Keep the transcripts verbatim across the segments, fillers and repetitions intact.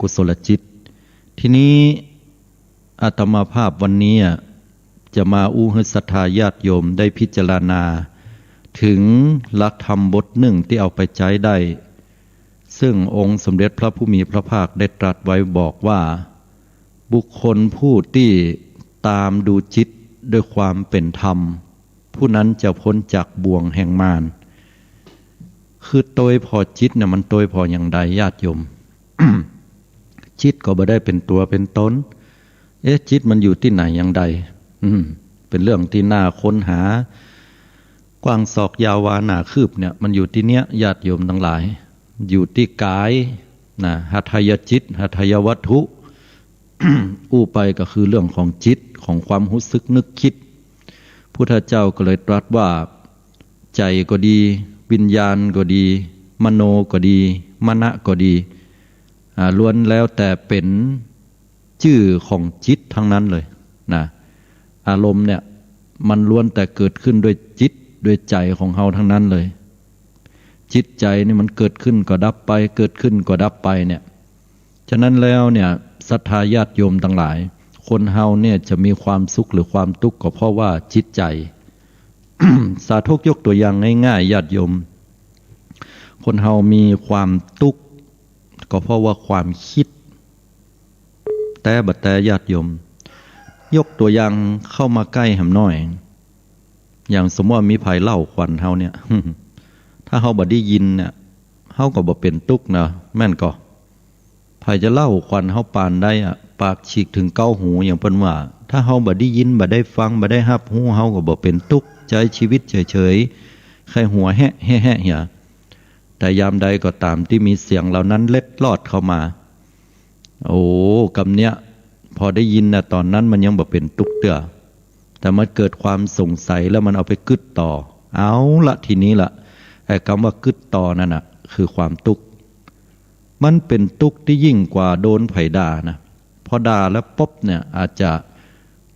กุศลจิต ทีนี้อาตมาภาพวันนี้อะ จะมาอู้หื้อศรัทธาญาติโยมได้พิจารณา เถิงหลักธรรมบทนึ่งตี้เอาไปใจ๊ได้ ซึ่งองค์สมเด็จพระผู้มีพระภาคได้ตรัสไว้บอกว่า บุคคลผู้ตี้ต๋ามดูจิตด้วยความเป๋นธรรม ผู้นั้นจะป๊นจากบ่วงแห่งมาร คือโตยผ่อจิตเนี่ย มันโตยผ่ออย่างใดญาติโยม จิตก็บ่ได้เป๋นตั๋วเป๋นต๋น เอ๊ะ จิตมันอยู่ตี้ไหนอย่างใด อืม เป๋นเรื่องตี้น่าค้นหา กว้างศอกยาววาหนาคืบเนี่ย มันอยู่ตี้เนี้ย ญาติโยมตังหลาย อยู่ตี้ก๋ายนะ หทัยจิต หทัยวัตถุ อู้ไปก็คือเรื่องของจิต ของความฮู้สึกนึกคิด พุทธเจ้าก็เลยตรัสว่า ใจ๋ก็ดี วิญญาณก็ดี มโนก็ดี มณะก็ดี อ่า ล้วนแล้วแต่เป๋นจื้อของจิตทั้งนั้นเลยนะ อารมณ์เนี่ย มันล้วนแต่เกิดขึ้นด้วยจิตด้วยใจ๋ของเฮาทั้งนั้นเลย จิตใจ๋นี่มันเกิดขึ้นก็ดับไป เกิดขึ้นก็ดับไปเนี่ย ฉะนั้นแล้วเนี่ย ศรัทธาญาติโยมตังหลาย คนเฮาเนี่ยจะมีความสุขหรือความตุ๊กข์ก็เพราะว่าจิตใจ๋ สาธกยกตั๋วอย่างง่ายๆ ญาติโยม คนเฮามีความตุ๊กข์ก็เพราะว่าความกึ๊ด แต๊บ่แต๊ญาติโยม ยกตั๋วอย่างเข้ามาใก้แหมหน้อย อย่างสมมุติว่ามีใผเล่าขวัญเฮาเนี่ย ถ้าเฮาบ่ได้ยินเนี่ย เฮาก็บ่เป๋นตุ๊กข์นะ แม่นก่อ ใผจะเล่าขวัญเฮาปานใดอะ ปากฉีกเถิงเก๊าหู อย่างเปิ้นว่า ถ้าเฮาบ่ได้ยิน บ่ได้ฟัง บ่ได้ฮับฮู้ เฮาก็บ่เป๋นตุ๊กข์ ใจ๊ชีวิตเฉยๆ ใค่หัวแฮะแฮะแฮะเหีย แต่ยามใดก็ต๋ามตี้มีเสียงเหล่านั้นเล็ดลอดเข้ามา โอ้ กำเนี้ย พอได้ยินน่ะ ต๋อนนั้นมันยังบ่เป๋นตุ๊กข์เตื้อ แต่มันเกิดความสงสัยแล้วมันเอาไปกึ๊ดต่อ เอาละ ทีนี้ละ ไอ้กำว่ากึ๊ดต่อนั่นน่ะ คือความตุ๊กข์ มันเป๋นตุ๊กข์ตี้ยิ่งกว่าโดนใผด่านะ พอด่าแล้วปุ๊บเนี่ย อาจจะ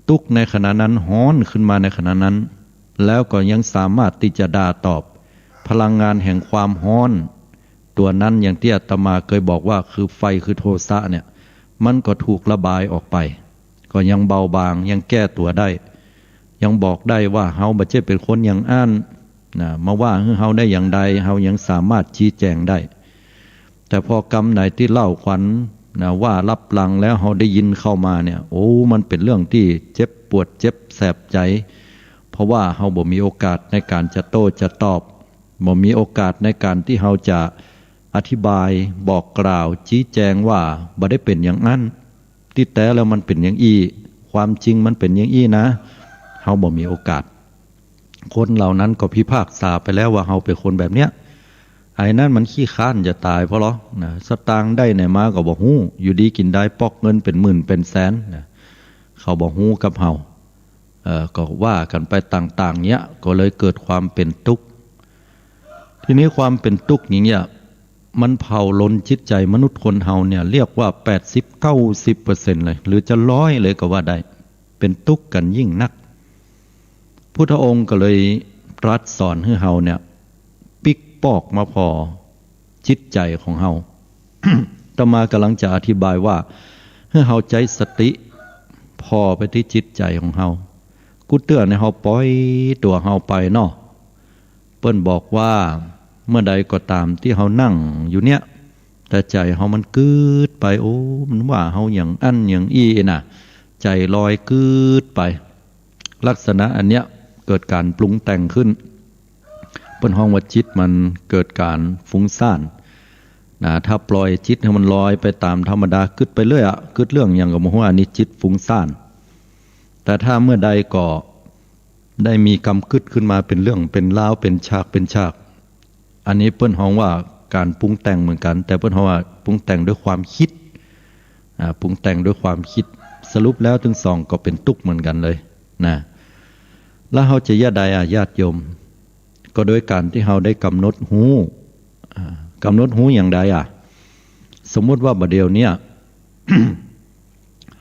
ตุ๊กข์ในขณะนั้น ฮ้อนขึ้นมาในขณะนั้น แล้วก็ยังสามารถตี้จะด่าตอบ พลังงานแห่งความฮ้อนตั๋วนั้น อย่างตี้อาตมาเกยบอกว่าคือไฟ คือโทสะเนี่ย มันก็ถูกระบายออกไป ก็ยังเบาบาง ยังแก้ตั๋วได้ ยังบอกได้ว่าเฮาบ่ใจ้เป๋นคนอย่างอั้นนะ มาว่าหื้อเฮาได้อย่างใด เฮายังสามารถชี้แจ๋งได้ แต่พอกำไหนตี้เล่าขวัญนะ ว่าลับหลังแล้วเฮาได้ยินเข้ามาเนี่ย โอ้ มันเป๋นเรื่องตี้เจ็บปวด เจ็บแสบใจ๋ เพราะว่าเฮาบ่มีโอกาสในก๋านจะโต้จะตอบ บ่มีโอกาสในก๋านตี้เฮาจะอธิบาย บอกกล่าว ชี้แจ๋งว่าบ่ได้เป๋นอย่างอั้น ตี้แต๊แล้วมันเป๋นอย่างอี้ ความจริงมันเป๋นอย่างอี้นะ เฮาบ่มีโอกาส คนเหล่านั้นก็พิพากษาไปแล้วว่าเฮาเป๋นคนแบบเนี้ย ไอ้นั้นมันขี้คร้านจะต๋าย เพราะหรอนะ สตางค์ได้ไหนมาก็บ่ฮู้ อยู่ดีกิ๋นดายปอกเงินเป๋นหมื่นเป๋นแสนนะ เขาบ่ฮู้กับเฮา เอ่อ ก็ว่ากั๋นไปต่างๆ เนี้ย ก็เลยเกิดความเป๋นตุ๊กข์ ทีนี้ความเป๋นตุ๊กข์อย่างเนี้ย มันเผาลนจิตใจ๋มนุษย์คนเฮาเนี่ย เรียกว่าแปดสิบ เก้าสิบเปอร์เซ็นต์ เลย หรือจะร้อยเลยก็ว่าได้ เป๋นตุ๊กข์กั๋นยิ่งนัก พุทธองค์ก็เลยตรัสสอนหื้อเฮาเนี่ย ปิ๊กปอกมาผ่อจิตใจ๋ของเฮา อาตมากำลังจะอธิบายว่า หื้อเฮาใจ๊สติผ่อไปตี้จิตใจ๋ของเฮา กู้เตื้อในเฮาปล่อยตั๋วเฮาไปเนาะ เปิ้นบอกว่า เมื่อใดก็ต๋ามตี้เฮานั่งอยู่เนี่ย แต่ใจ๋เฮามันกึ๊ดไป โอ้ มันว่าเฮาอย่างอั้นอย่างอี้น่ะ ใจ๋ลอยกึ๊ดไป ลักษณะอันเนี้ยเกิดก๋านปรุงแต่งขึ้น เปิ้นฮ้องว่าจิตมันเกิดก๋านฟุ้งซ่านนะ ถ้าปล่อยจิตหื้อมันลอยไปต๋ามธรรมดากึ๊ดไปเรื่อยอะ กึ๊ดเรื่องหยังก็บ่ฮู้ อันนี้จิตฟุ้งซ่าน แต่ถ้าเมื่อใดก็ได้มีกำกึ๊ดขึ้นมาเป๋นเรื่องเป๋นราว เป๋นฉากเป๋นฉาก อันนี้เปิ้นฮ้องว่าก๋านปรุงแต่งเหมือนกั๋น แต่เปิ้นฮ้องว่าปรุงแต่งด้วยความกึ๊ด อ่า ปรุงแต่งด้วยความกึ๊ด สรุปแล้วตึงสองก็เป๋นตุ๊กข์เหมือนกั๋นเลยนะ แล้วเฮาจะเยียะใดอะญาติโยม ก็โดยก๋านตี้เฮาได้ก๋ำหนดฮู้ อ่า ก๋ำหนดฮู้อย่างใดอะ สมมุติว่าบ่าเดี่ยวเนี้ย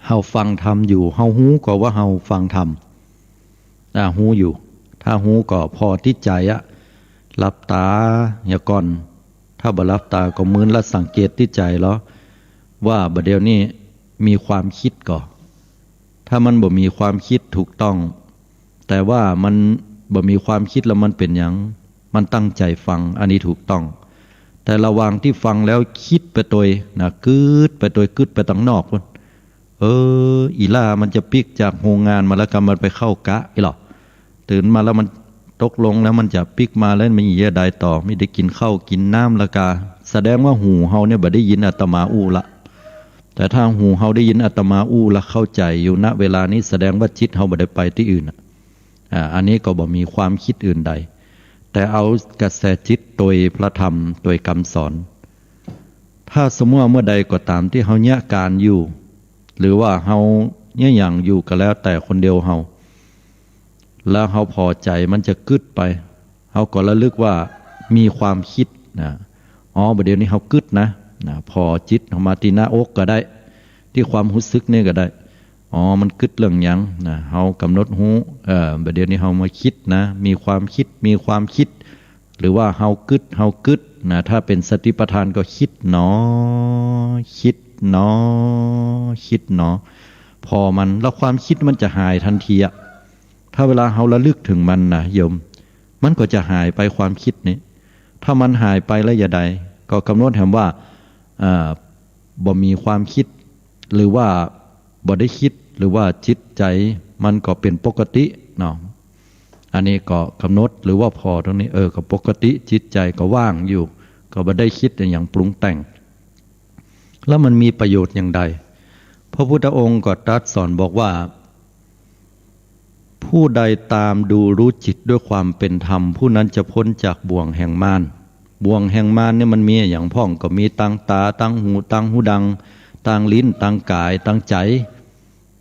เฮาฟังธรรมอยู่ เฮาฮู้ก่อว่าเฮาฟังธรรม อ่า ฮู้อยู่ ถ้าฮู้ก่อผ่อตี้ใจ๋อะ หลับต๋าเหียก่อน ถ้าบ่หลับต๋าก็มึนละ สังเกตตี้ใจ๋ลอ ว่าบ่าเดี่ยวนี้มีความกึ๊ดก่อ ถ้ามันบ่มีความกึ๊ดถูกต้อง แต่ว่ามันบ่มีความกึ๊ดแล้วมันเป๋นหยัง มันตั้งใจ๋ฟัง อันนี้ถูกต้อง แต่ระหว่างตี้ฟังแล้วกึ๊ดไปตวยนะ กึ๊ดไปตวย กึ๊ดไปตังนอกปู๊น เออ อี่ล่ามันจะปิ๊กจากโฮงงานมาแล้วก็มันไปเข้ากะอี้หรอ ตื่นมาแล้วมันตกลงแล้วมันจะปิ๊กมาแล้วมันจะใดต่อ มีได้กิ๋นข้าวกิ๋นน้ำแล้วกา แสดงว่าหูเฮาเนี่ยบ่ได้ยินอาตมาอู้ละ แต่ถ้าหูเฮาได้ยินอาตมาอู้ละเข้าใจ๋อยู่ ณ เวลานี้ แสดงว่าจิตเฮาบ่ได้ไปตี้อื่นอะ อ่า อันนี้ก็บ่มีความกึ๊ดอื่นใด แต่เอากระแสจิตตวยพระธรรมตวยกำสอน ถ้าสมมุติว่าเมื่อใดก็ต๋ามตี้เฮาเยียะก๋านอยู่ หรือว่าเฮาเยียะหยังอยู่ก็แล้วแต่คนเดียวเฮา แล้วเฮาผ่อใจ๋มันจะกึ๊ดไป เฮาก็ระลึกว่ามีความกึ๊ดนะ อ๋อ บ่าเดี่ยวนี้เฮากึ๊ดนะ นะ ผ่อจิตเฮามาตี้หน้าอกก็ได้ ตี้ความฮู้สึกนี่ก็ได้ อ๋อ มันกึ๊ดเรื่องหยังนะ เฮากำหนดฮู้ เออ บ่าเดี่ยวนี้เฮามากึ๊ดนะ มีความกึ๊ด มีความกึ๊ด หรือว่าเฮากึ๊ด เฮากึ๊ดนะ ถ้าเป๋นสติปัฏฐานก็กึ๊ดหนอ กึ๊ดหนอ กึ๊ดหนอ ผ่อมัน แล้วความกึ๊ดมันจะหายทันทีอะ ถ้าเวลาเฮาระลึกเถิงมันนะโยม มันก็จะหายไปความกึ๊ดนี้ ถ้ามันหายไปแล้วจะใด ก็กำหนดแหมว่า อ่า บ่มีความกึ๊ด หรือว่าบ่ได้กึ๊ด หรือว่าจิตใจ๋มันก็เป๋นปกติเนาะ อันนี้ก็กำหนด หรือว่าผ่อตรงนี้ เออ ก็ปกติ จิตใจ๋ก็ว่างอยู่ ก็บ่ได้กึ๊ดอะหยังปรุงแต่ง แล้วมันมีประโยชน์อย่างใด พระพุทธองค์ก็ตรัสสอนบอกว่า ผู้ใดตามดูรู้จิตด้วยความเป็นธรรม ผู้นั้นจะพ้นจากบ่วงแห่งมาร บ่วงแห่งมารเนี่ยมันมีอะหยังพ่อง ก็มีตังต๋า ตังหู ตังฮูดัง ตังลิ้น ตังก๋าย ตังใจ๋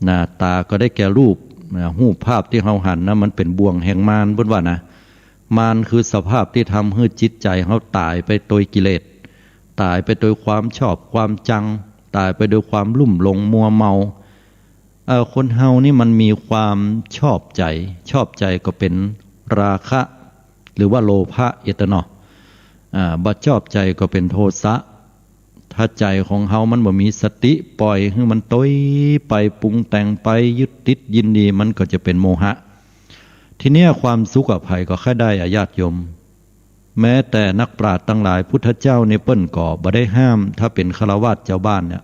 นะ ต๋าก็ได้แก่รูป นะ ฮูปภาพตี้เฮาหันนะ มันเป๋นบ่วงแห่งมาร เปิ้นว่านะ มารคือสภาพตี้ทำหื้อจิตใจ๋เฮาต๋ายไปตวยกิเลส ต๋ายไปตวยความชอบความจัง ต๋ายไปตวยความลุ่มหลงมัวเมา เอ่อ คนเฮานี่มันมีความชอบใจ๋ ชอบใจ๋ก็เป๋นราคะ หรือว่าโลภะ เอตเนาะ อ่า บ่ชอบใจ๋ก็เป๋นโทสะ ถ้าใจ๋ของเฮามันบ่มีสติ ปล่อยหื้อมันตวยไป ปรุงแต่งไป ยึดติดยินดี มันก็จะเป๋นโมหะ ทีเนี้ยความสุขอะใผก็ใค่ได้อะญาติโยม แม้แต่นักปราชญ์ตังหลาย พุทธเจ้านี่เปิ้นก็บ่ได้ห้าม ถ้าเป๋นฆราวาสชาวบ้านเนี่ย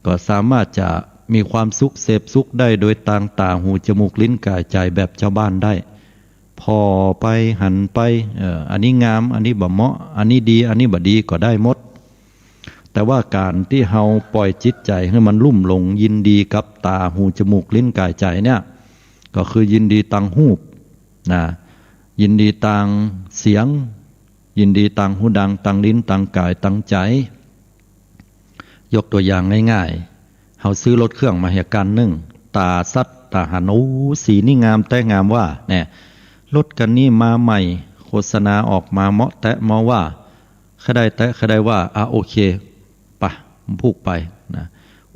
ก็สามารถจะมีความสุข เสพสุขได้โดยตางต๋า หู จมูก ลิ้น ก๋าย ใจ๋แบบชาวบ้านได้ ผ่อไป หันไป เอ่อ อันนี้งาม อันนี้บ่เหมาะ อันนี้ดี อันนี้บ่ดี ก็ได้หมด แต่ว่าก๋านตี้เฮาปล่อยจิตใจ๋หื้อมันลุ่มหลงยินดีกับต๋า หู จมูก ลิ้น ก๋าย ใจ๋เนี่ย ก็คือยินดีตางฮูป นะ ยินดีตางเสียง ยินดีตางฮูดัง ตางลิ้น ตางก๋าย ตางใจ๋ ยกตั๋วอย่างง่ายๆ เฮาซื้อรถเครื่องมาเหียกั๋นนึ่ง ต๋าสัตว์ต๋าหัน โอ้ สีนี่งามแต๊งามว่า แน่ รถกั๋นนี้มาใหม่ โฆษณาออกมาเหมาะแต๊เหมาะว่า ใค่ได้แต๊ใค่ได้ว่า อ่ะ โอเค ไป ผูกไป นะ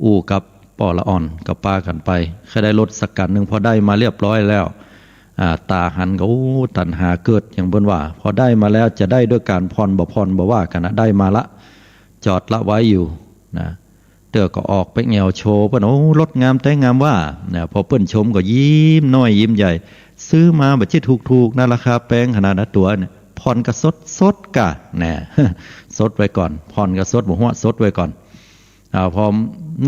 อู้กับป้อละอ่อน ก็ปากั๋นไป ใค่ได้รถสักกั๋นนึ่ง พอได้มาเรียบร้อยแล้ว อ่า ต๋าหันก็ โอ้ ตัณหาเกิด อย่างเปิ้นว่า พอได้มาแล้วจะได้ด้วยก๋านผ่อนบ่ผ่อนบ่ว่ากั๋นนะ ได้มาละ จอดละไว้อยู่ นะ เตื้อก็ออกไปแหงวโชว์เปิ้น โอ้ รถงามแต๊งามว่า นะ พอเปิ้นชมก็ยิ้มน้อยยิ้มใหญ่ ซื้อมาบ่ใจ้ถูกๆ นะ ราคาแปงขนาดนั้นตั๋วเนี่ย ผ่อนก็สดๆ ก่ะ นะ สดไว้ก่อน ผ่อนก็สด บ่หัว สดไว้ก่อน อ่า พอ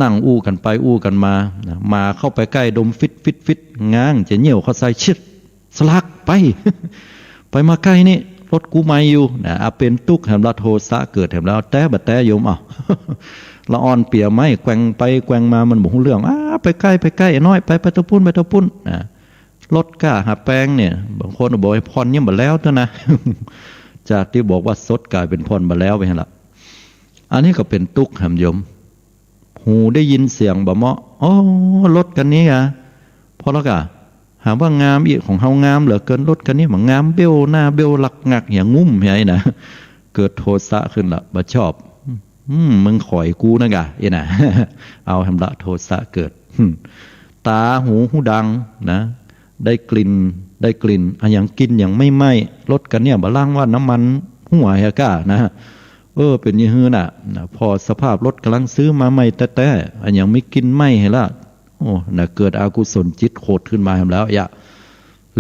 นั่งอู้กั๋นไปอู้กั๋นมา นะ หมาเข้าไปใก้ดมฟิดๆๆ ง้างจะเยี่ยวเข้าใส่ ชึด สลัก ไป ไปมาใก้นี่ รถกูใหม่อยู่ นะ อ่ะ เป๋นตุ๊กข์แหมละ โทสะเกิดแหมแล้ว แต๊บ่แต๊โยม เอ้า ละอ่อนเปียไม้ แกว่งไปแกว่งมา มันบ่ฮู้เรื่อง อ่า ไปใก้ ไปใก้ ไอ้น้อย ไป ไปตะปุ้น ไปตะปุ้น นะ รถก้าหาแปงเนี่ย บางคนบอกให้ผ่อนยังบ่แล้วเตื้อนะ จากตี้บอกว่าสดก๋ายเป๋นผ่อนบ่แล้วไปหั้นละ อันนี้ก็เป๋นตุ๊กข์แหมโยม หูได้ยินเสียงบ่เหมาะ อ๋อ รถกั๋นนี้อะ พอแล้วก่ะ หาว่างามอี้ ของเฮางามเหลือเกิน รถกั๋นนี้บ่งาม เบ้วหน้าเบ้วหลักงักเหียงุ้มเหียนะ เกิดโทสะขึ้นละ บ่ชอบ อืม มึงขอยกูนะก่ะ เอ้ยนะ เอาแหมละ โทสะเกิด ต๋าหูฮูดัง นะ ได้กลิ่น ได้กลิ่น อะหยังกิ๋นหยังไหม้ๆ รถกั๋นนี้บ่ลางว่าน้ำมันหัวเหียก้า นะ เออ เป๋นยี่หื้อน่ะ นะ ผ่อสภาพรถก่ำลังซื้อมาใหม่แต๊ๆ อะหยังมีกลิ่นไหม้หื้อละ โอ้ นะ เกิดอกุศลจิตโขดขึ้นมาแหมแล้ว ยะ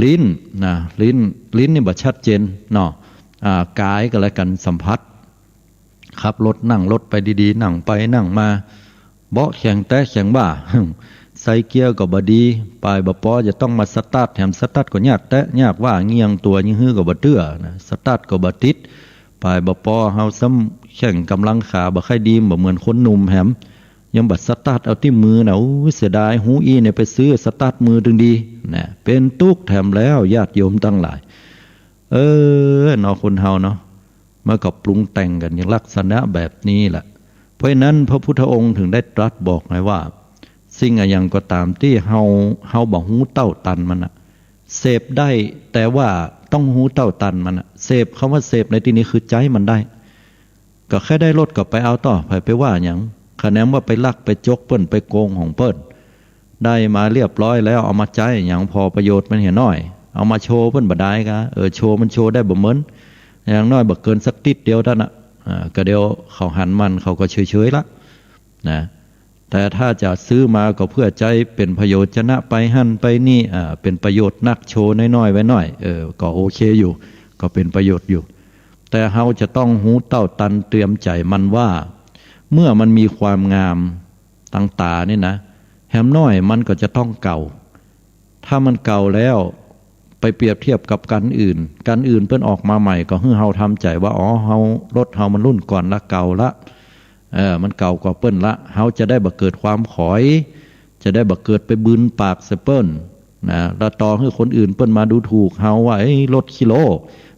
ลิ้น นะ ลิ้น ลิ้นนี่บ่ชัดเจนเนาะ อ่า ก๋ายก็แล้วกั๋นสัมผัส ขับรถ นั่งรถไปดีๆ นั่งไปนั่งมา เบาะแข็งแต๊แข็งว่า ใส่เกียร์ก็บ่ดี ป๋ายบ่ปอจะต้องมาสตาร์ท แถมสตาร์ทก็ยากแต๊ยากว่า เงี่ยงตั๋วยี่หื้อก็บ่เตื้อนะ สตาร์ทก็บ่ติด ป๋ายบ่ปอเฮาซ้ำแข้งก๋ำลังขาบ่ใค่ดี บ่เหมือนคนหนุ่มแหม ยังบ่สตาร์ทเอาตี้มือนะ อู้ เสียดาย ฮู้อี้เนี่ยไปซื้อสตาร์ทมือตึงดีนะ เป๋นตุ๊กข์แถมแล้ว ญาติโยมตังหลาย เออ เนาะ คนเฮาเนาะ มันก็ปรุงแต่งกั๋นอย่างลักษณะแบบนี้แหละ เพราะฉะนั้นพระพุทธองค์ถึงได้ตรัสบอกไงว่า สิ่งอะหยังก็ต๋ามตี้เฮา เฮาบ่ฮู้เต้าตันมันน่ะ เสพได้ แต่ว่าต้องฮู้เต้าตันมันน่ะ เสพ กำว่าเสพในตี้นี้คือใจ๊มันได้ ก็แค่ได้รถก็ไปเอาต่อ ใผไปว่าหยัง คะแนนว่าไปลักไปจกเปิ้น ไปโกงของเปิ้น ได้มาเรียบร้อยแล้ว เอามาใจ๊หยัง ผ่อประโยชน์มันเหียน้อย เอามาโชว์เปิ้นบ่ดายกา เออ โชว์มันโชว์ได้บ่เหมิน อย่างน้อยบ่เกินสักติ๊ดเดียวเต้านั้น อ่า ก็เดี๋ยวเขาหันมัน เขาก็เฉยๆ ละ นะ แต่ถ้าจะซื้อมาก็เปื้อใจ๊เป๋นประโยชน์จะนะ ไปหั้นไปนี่ อ่า เป๋นประโยชน์นัก โชว์น้อยๆ ไว้หน้อย เออ ก็โอเคอยู่ ก็เป๋นประโยชน์อยู่ แต่เฮาจะต้องฮู้เต้าตันเตรียมใจ๋มันว่า เมื่อมันมีความงามตางต๋านี่นะ แหมน้อยมันก็จะต้องเก่า ถ้ามันเก่าแล้ว ไปเปรียบเทียบกับกั๋นอื่น กั๋นอื่นเปิ้นออกมาใหม่ ก็หื้อเฮาทำใจ๋ว่า อ๋อ เฮา รถเฮามันรุ่นก่อนละ เก่าละ เออ มันเก่ากว่าเปิ้นละ เฮาจะได้บ่เกิดความขอย จะได้บ่เกิดไปบืนปากใส่เปิ้นนะ แล้วต่อหื้อคนอื่นเปิ้นมาดูถูกเฮาว่า เอ้ย รถขี้โล้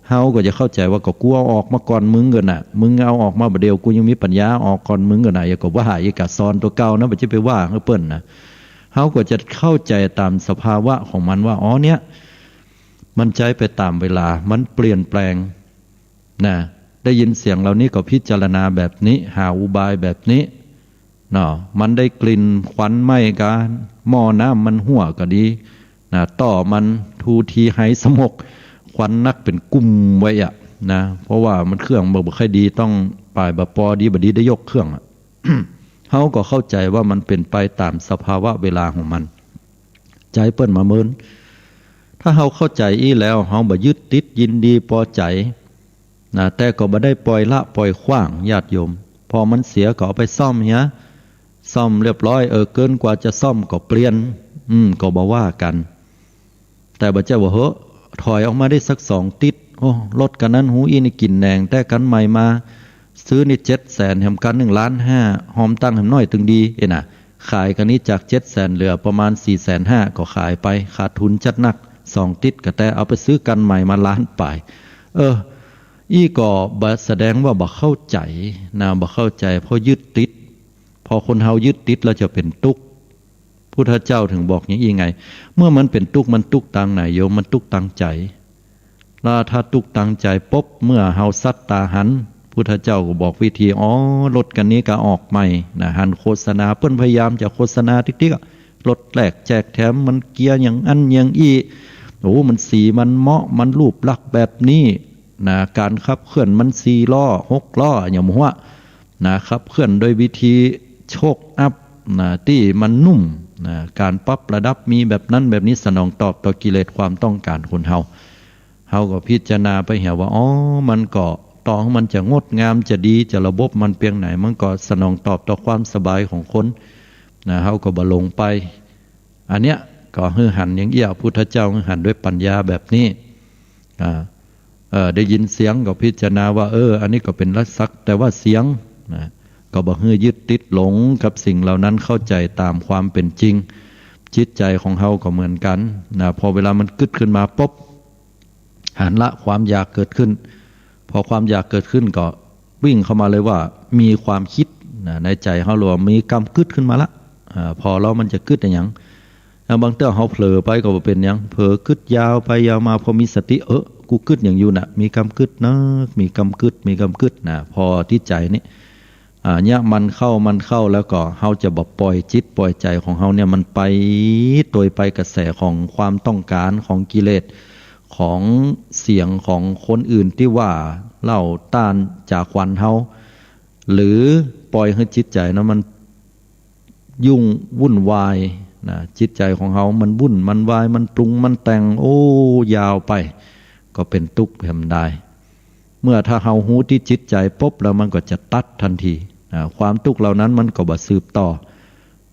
เฮาก็จะเข้าใจ๋ว่า ก็กูเอาออกมาก่อนมึงก่อนน่ะ มึงเอาออกมาบ่าเดี่ยว กูยังมีปัญญาออกก่อนมึงก่อนน่ะ อย่าก็ว่า อย่าก็สอนตั๋วเก่านะ บ่ใจ้ไปว่าหื้อเปิ้นนะ เฮาก็จะเข้าใจ๋ต๋ามสภาวะของมันว่า อ๋อ เนี่ย มันใจ๊ไปต๋ามเวลา มันเปลี่ยนแปลงนะ ได้ยินเสียงเหล่านี้ก็พิจารณาแบบนี้ หาอุบายแบบนี้เนาะ มันได้กลิ่นควันไหม้กา หม้อน้ำมันหั้วก็ดีนะ ต่อมันทูทีไฮสโมก ควันนักเป๋นกุ่มไว้อะนะ เพราะว่ามันเครื่องบ่ บ่ใค่ดี ต้องป๋ายบ่ปอดี บ่ดีได้ยกเครื่องอะ เฮาก็เข้าใจ๋ว่ามันเป๋นไปต๋ามสภาวะเวลาของมัน ใจ๋เปิ้นมาเมิน ถ้าเฮาเข้าใจ๋อี้แล้ว เฮาบ่ยึดติดยินดีปอใจ๋นะ แต่ก็บ่ได้ป่อยละป่อยขว้าง ญาติโยม พอมันเสียก็เอาไปซ่อมเหีย ซ่อมเรียบร้อย เออ เกินกว่าจะซ่อมก็เปลี่ยน อืม ก็บ่ว่ากั๋น แต่บ่ใจ้ว่า เฮ้อ ถอยออกมาได้สักสองติ๊ด โอ้ รถคันนั้นฮู้อี้นี่กลิ่นแหนง แต่คันใหม่มา ซื้อนี่เจ็ดแสน แหมคันนึ่งล้านห้า ฮอมตังค์แหมน้อยตึงดี เอ้ยนะ ขายคันนี้จากเจ็ดแสนเหลือประมาณสี่แสนห้า ก็ขายไป ขาดทุนจัดนัก สองติ๊ดก็แต่ เอาไปซื้อคันใหม่มาล้านป๋าย เออ อี้ก็บ่ แสดงว่าบ่เข้าใจ๋นะ บ่เข้าใจ๋ เพราะยึดติด พอคนเฮายึดติดแล้วจะเป๋นตุ๊กข์ พุทธเจ้าถึงบอกอย่างอี้ไง เมื่อมันเป๋นตุ๊กข์ มันตุ๊กข์ตางไหนโยม มันตุ๊กข์ตางใจ๋ แล้วถ้าตุ๊กข์ตางใจ๋ปุ๊บ เมื่อเฮาสัตตาหัน พุทธเจ้าก็บอกวิธี อ๋อ รถคันนี้กาออกใหม่นะ หันโฆษณา เปิ้นพยายามจะโฆษณาติ๊กๆ อะ ลดแลกแจกแถม มันเกียร์อย่างอั้นอย่างอี้ โอ้ มันสีมันเหมาะ มันรูปลักษณ์แบบนี้นะ การขับเคลื่อนมันสี่ล้อ หกล้อ อย่างหั้ว นะ ขับเคลื่อนโดยวิธีโชคอัพนะ ตี้มันนุ่มนะ การปรับระดับมีแบบนั้นแบบนี้ สนองตอบต่อกิเลสความต้องก๋านคนเฮา เฮาก็พิจารณาไปเหียว่า อ๋อ มันก็ ต่อมันจะงดงาม จะดี จะระบบมันเปียงไหน มันก็สนองตอบต่อความสบายของคนนะ เฮาก็บ่หลงไป อันเนี้ยก็หื้อหันอย่างอี้ พุทธเจ้าหื้อหันด้วยปัญญาแบบนี้ อ่า เอ่อ ได้ยินเสียงก็พิจารณาว่า เออ อันนี้ก็เป๋นละสักแต่ว่าเสียงนะ ก็บ่หื้อยึดติดหลงกับสิ่งเหล่านั้น เข้าใจ๋ต๋ามความเป๋นจริง จิตใจ๋ของเฮาก็เหมือนกั๋นนะ พอเวลามันกึ๊ดขึ้นมาปุ๊บ หันละความอยากเกิดขึ้น พอความอยากเกิดขึ้นก็วิ่งเข้ามาเลยว่ามีความคิดนะ ในใจ๋เฮาเลยว่ามีกำกึ๊ดขึ้นมาละ อ่า ผ่อแล้วมันจะกึ๊ดอะหยัง อ่า บางเตื้อเฮาเผลอไปก็บ่เป๋นหยัง เผลอกึ๊ดยาวไปยาวมา พอมีสติ เออ กูกึ๊ดหยังอยู่น่ะ มีกำกึ๊ดนะ มีกำกึ๊ด มีกำกึ๊ดนะ ผ่อตี้ใจ๋นี่ อ่า เนี่ยมันเข้า มันเข้าแล้วก็เฮาจะบ่ป่อยจิตป่อยใจ๋ของเฮาเนี่ย มันไปโตยไปกระแสของความต้องก๋าน ของกิเลส ของเสียงของคนอื่นตี้ว่าเล่าต้านจ๋าขวัญเฮา หรือปล่อยหื้อจิตใจ๋นั้นมันยุ่งวุ่นวายนะ จิตใจ๋ของเฮามันวุ่น มันวาย มันปรุง มันแต่ง โอ้ ยาวไป ก็เป๋นตุ๊กข์แหมได้ เมื่อถ้าเฮาฮู้ตี้จิตใจ๋ปุ๊บแล้วมันก็จะตัดตันทีนะ ความตุ๊กข์เหล่านั้นมันก็บ่สืบต่อ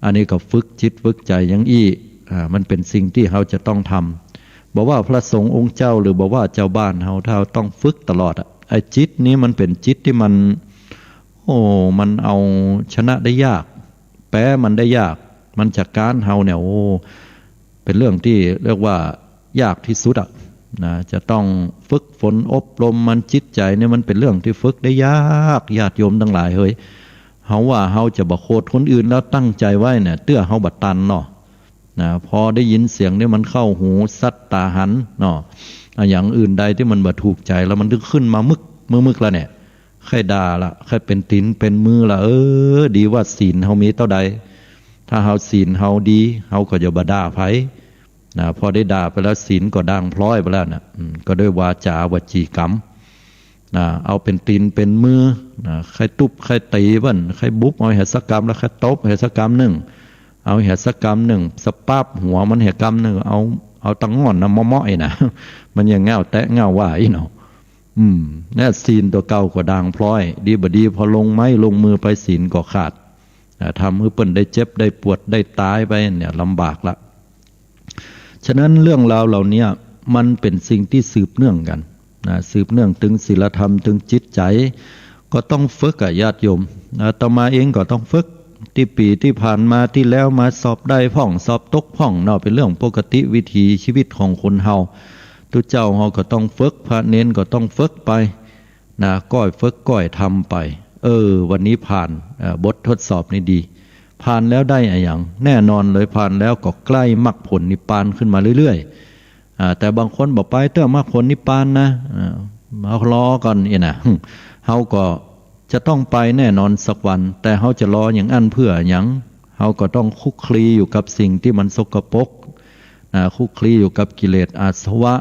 อันนี้ก็ฝึกจิตฝึกใจ๋อย่างอี้ อ่า มันเป๋นสิ่งตี้เฮาจะต้องทำ บ่ว่าพระสงฆ์องค์เจ้าหรือบ่ว่าจาวบ้านเฮา ถ้าเฮาต้องฝึกตลอดอะ ไอ้จิตนี้มันเป๋นจิตตี้มัน โอ้ มันเอาชนะได้ยาก แป๊มันได้ยาก มันจะก๊านเฮาเนี่ย โอ้ เป๋นเรื่องตี้เรียกว่ายากตี้สุดอะนะ จะต้องฝึกฝนอบรมมัน จิตใจ๋เนี่ยมันเป๋นเรื่องตี้ฝึกได้ยาก ญาติโยมตังหลายเหย เฮาว่าเฮาจะบ่โขดคนอื่นแล้วตั้งใจ๋ไว้เนี่ย เตื้อเฮาบ่ตันเนาะนะ พอได้ยินเสียงนี่มันเข้าหูสัตตาหันเนาะ อะหยังอื่นใดตี้มันบ่ถูกใจ๋แล้วมันตึงขึ้นมามึก มึกๆ แล้วเนี่ย ใค่ด่าละ ใค่เป๋นตี๋นเป๋นมือละ เออ ดีว่าศีลเฮามีเต้าใด ถ้าเฮาศีลเฮาดี เฮาก็จะบ่ด่าใผนะ พอได้ด่าไปแล้วศีลก็ด่างพร้อยไปแล้วนะ อืม ก็ด้วยวาจาวจีกรรม นะ เอาเป๋นตี๋นเป๋นมือนะ ใค่ตุ๊บใค่ตี๋เปิ้น ใค่บุบเอาแหสักกำ แล้วใค่ตบแหสักกำนึ่ง เอาแหสักกำนึ่ง สะป๊าบหัวมันแหกำนึ่ง เอา เอาตังง่อนนะ เมาะๆ อี้นะ มันยังเง้าแต๊เง้าว่าอี้เนาะ อืม เนี่ย ศีลตั๋วเก่าก็ด่างพร้อย ดีบ่ดี พอลงไม้ลงมือไปศีลก็ขาด อ่า ทำหื้อเปิ้นได้เจ็บได้ปวดได้ต๋ายไปเนี่ย ลำบากละ ฉะนั้นเรื่องราวเหล่าเนี้ยมันเป๋นสิ่งตี้สืบเนื่องกั๋นนะ สืบเนื่องตึงศีลธรรม ตึงจิตใจ๋ ก็ต้องฝึกอะญาติโยม อาตมาเองก็ต้องฝึก ตี้ปี๋ตี้ผ่านมาตี้แล้วมาสอบได้พ่อง สอบตกพ่องเนาะ เป๋นเรื่องปกติวิถีชีวิตของคนเฮา ตุ๊เจ้าเฮาก็ต้องฝึก พระเณรก็ต้องฝึกไป นะ ก้อยฝึกก้อยทำไป เออ วันนี้ผ่าน เอ่อ บททดสอบนี้ดี ผ่านแล้วได้อะหยัง แน่นอนเลย ผ่านแล้วก็ใก้มรรคผลนิพพานขึ้นมาเรื่อยๆ อ่า แต่บางคนบ่ไปเตื้อมรรคผลนิพพานนะ อ่า เอารอก่อนอี้นะ เฮาก็จะต้องไปแน่นอนสักวัน แต่เฮาจะรออย่างอั้นเปื้อหยัง เฮาก็ต้องคลุกคลีอยู่กับสิ่งตี้มันสกปรก นะ คลุกคลีอยู่กับกิเลสอาสวะ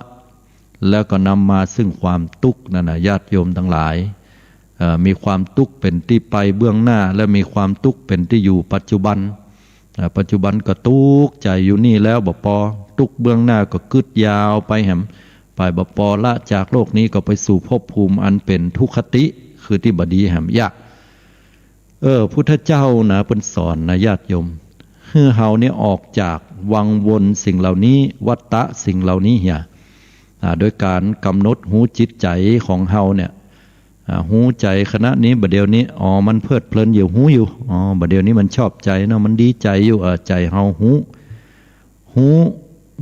แล้วก็นำมาซึ่งความตุ๊กข์นั่นนะ ญาติโยมตังหลาย เอ่อ มีความตุ๊กข์เป๋นตี้ไปเบื้องหน้า และมีความตุ๊กข์เป๋นตี้อยู่ปัจจุบัน เอ่อ ปัจจุบันก็ตุ๊กข์ใจ๋อยู่นี่แล้วบ่ปอ ตุ๊กข์เบื้องหน้าก็กึ๊ดยาวไปแหม ไปบ่ปอ ละจากโลกนี้ก็ไปสู่ภพภูมิอันเป๋นทุกขติ คือตี้บ่ดีแหมยะ เออ พุทธเจ้านะ เปิ้นสอนนะ ญาติโยม หื้อเฮาเนี่ยออกจากวังวนสิ่งเหล่านี้ วัฏฏะสิ่งเหล่านี้เหีย อ่า โดยก๋านก๋ำหนดฮู้จิตใจ๋ของเฮาเนี่ย อ่า ฮู้ใจ๋ขณะนี้ บ่าเดี่ยวนี้ อ๋อ มันเพลิดเพลินอยู่ ฮู้อยู่ อ๋อ บ่าเดี่ยวนี้มันชอบใจ๋เนาะ มันดีใจ๋อยู่ เออ ใจ๋เฮาฮู้ ฮู้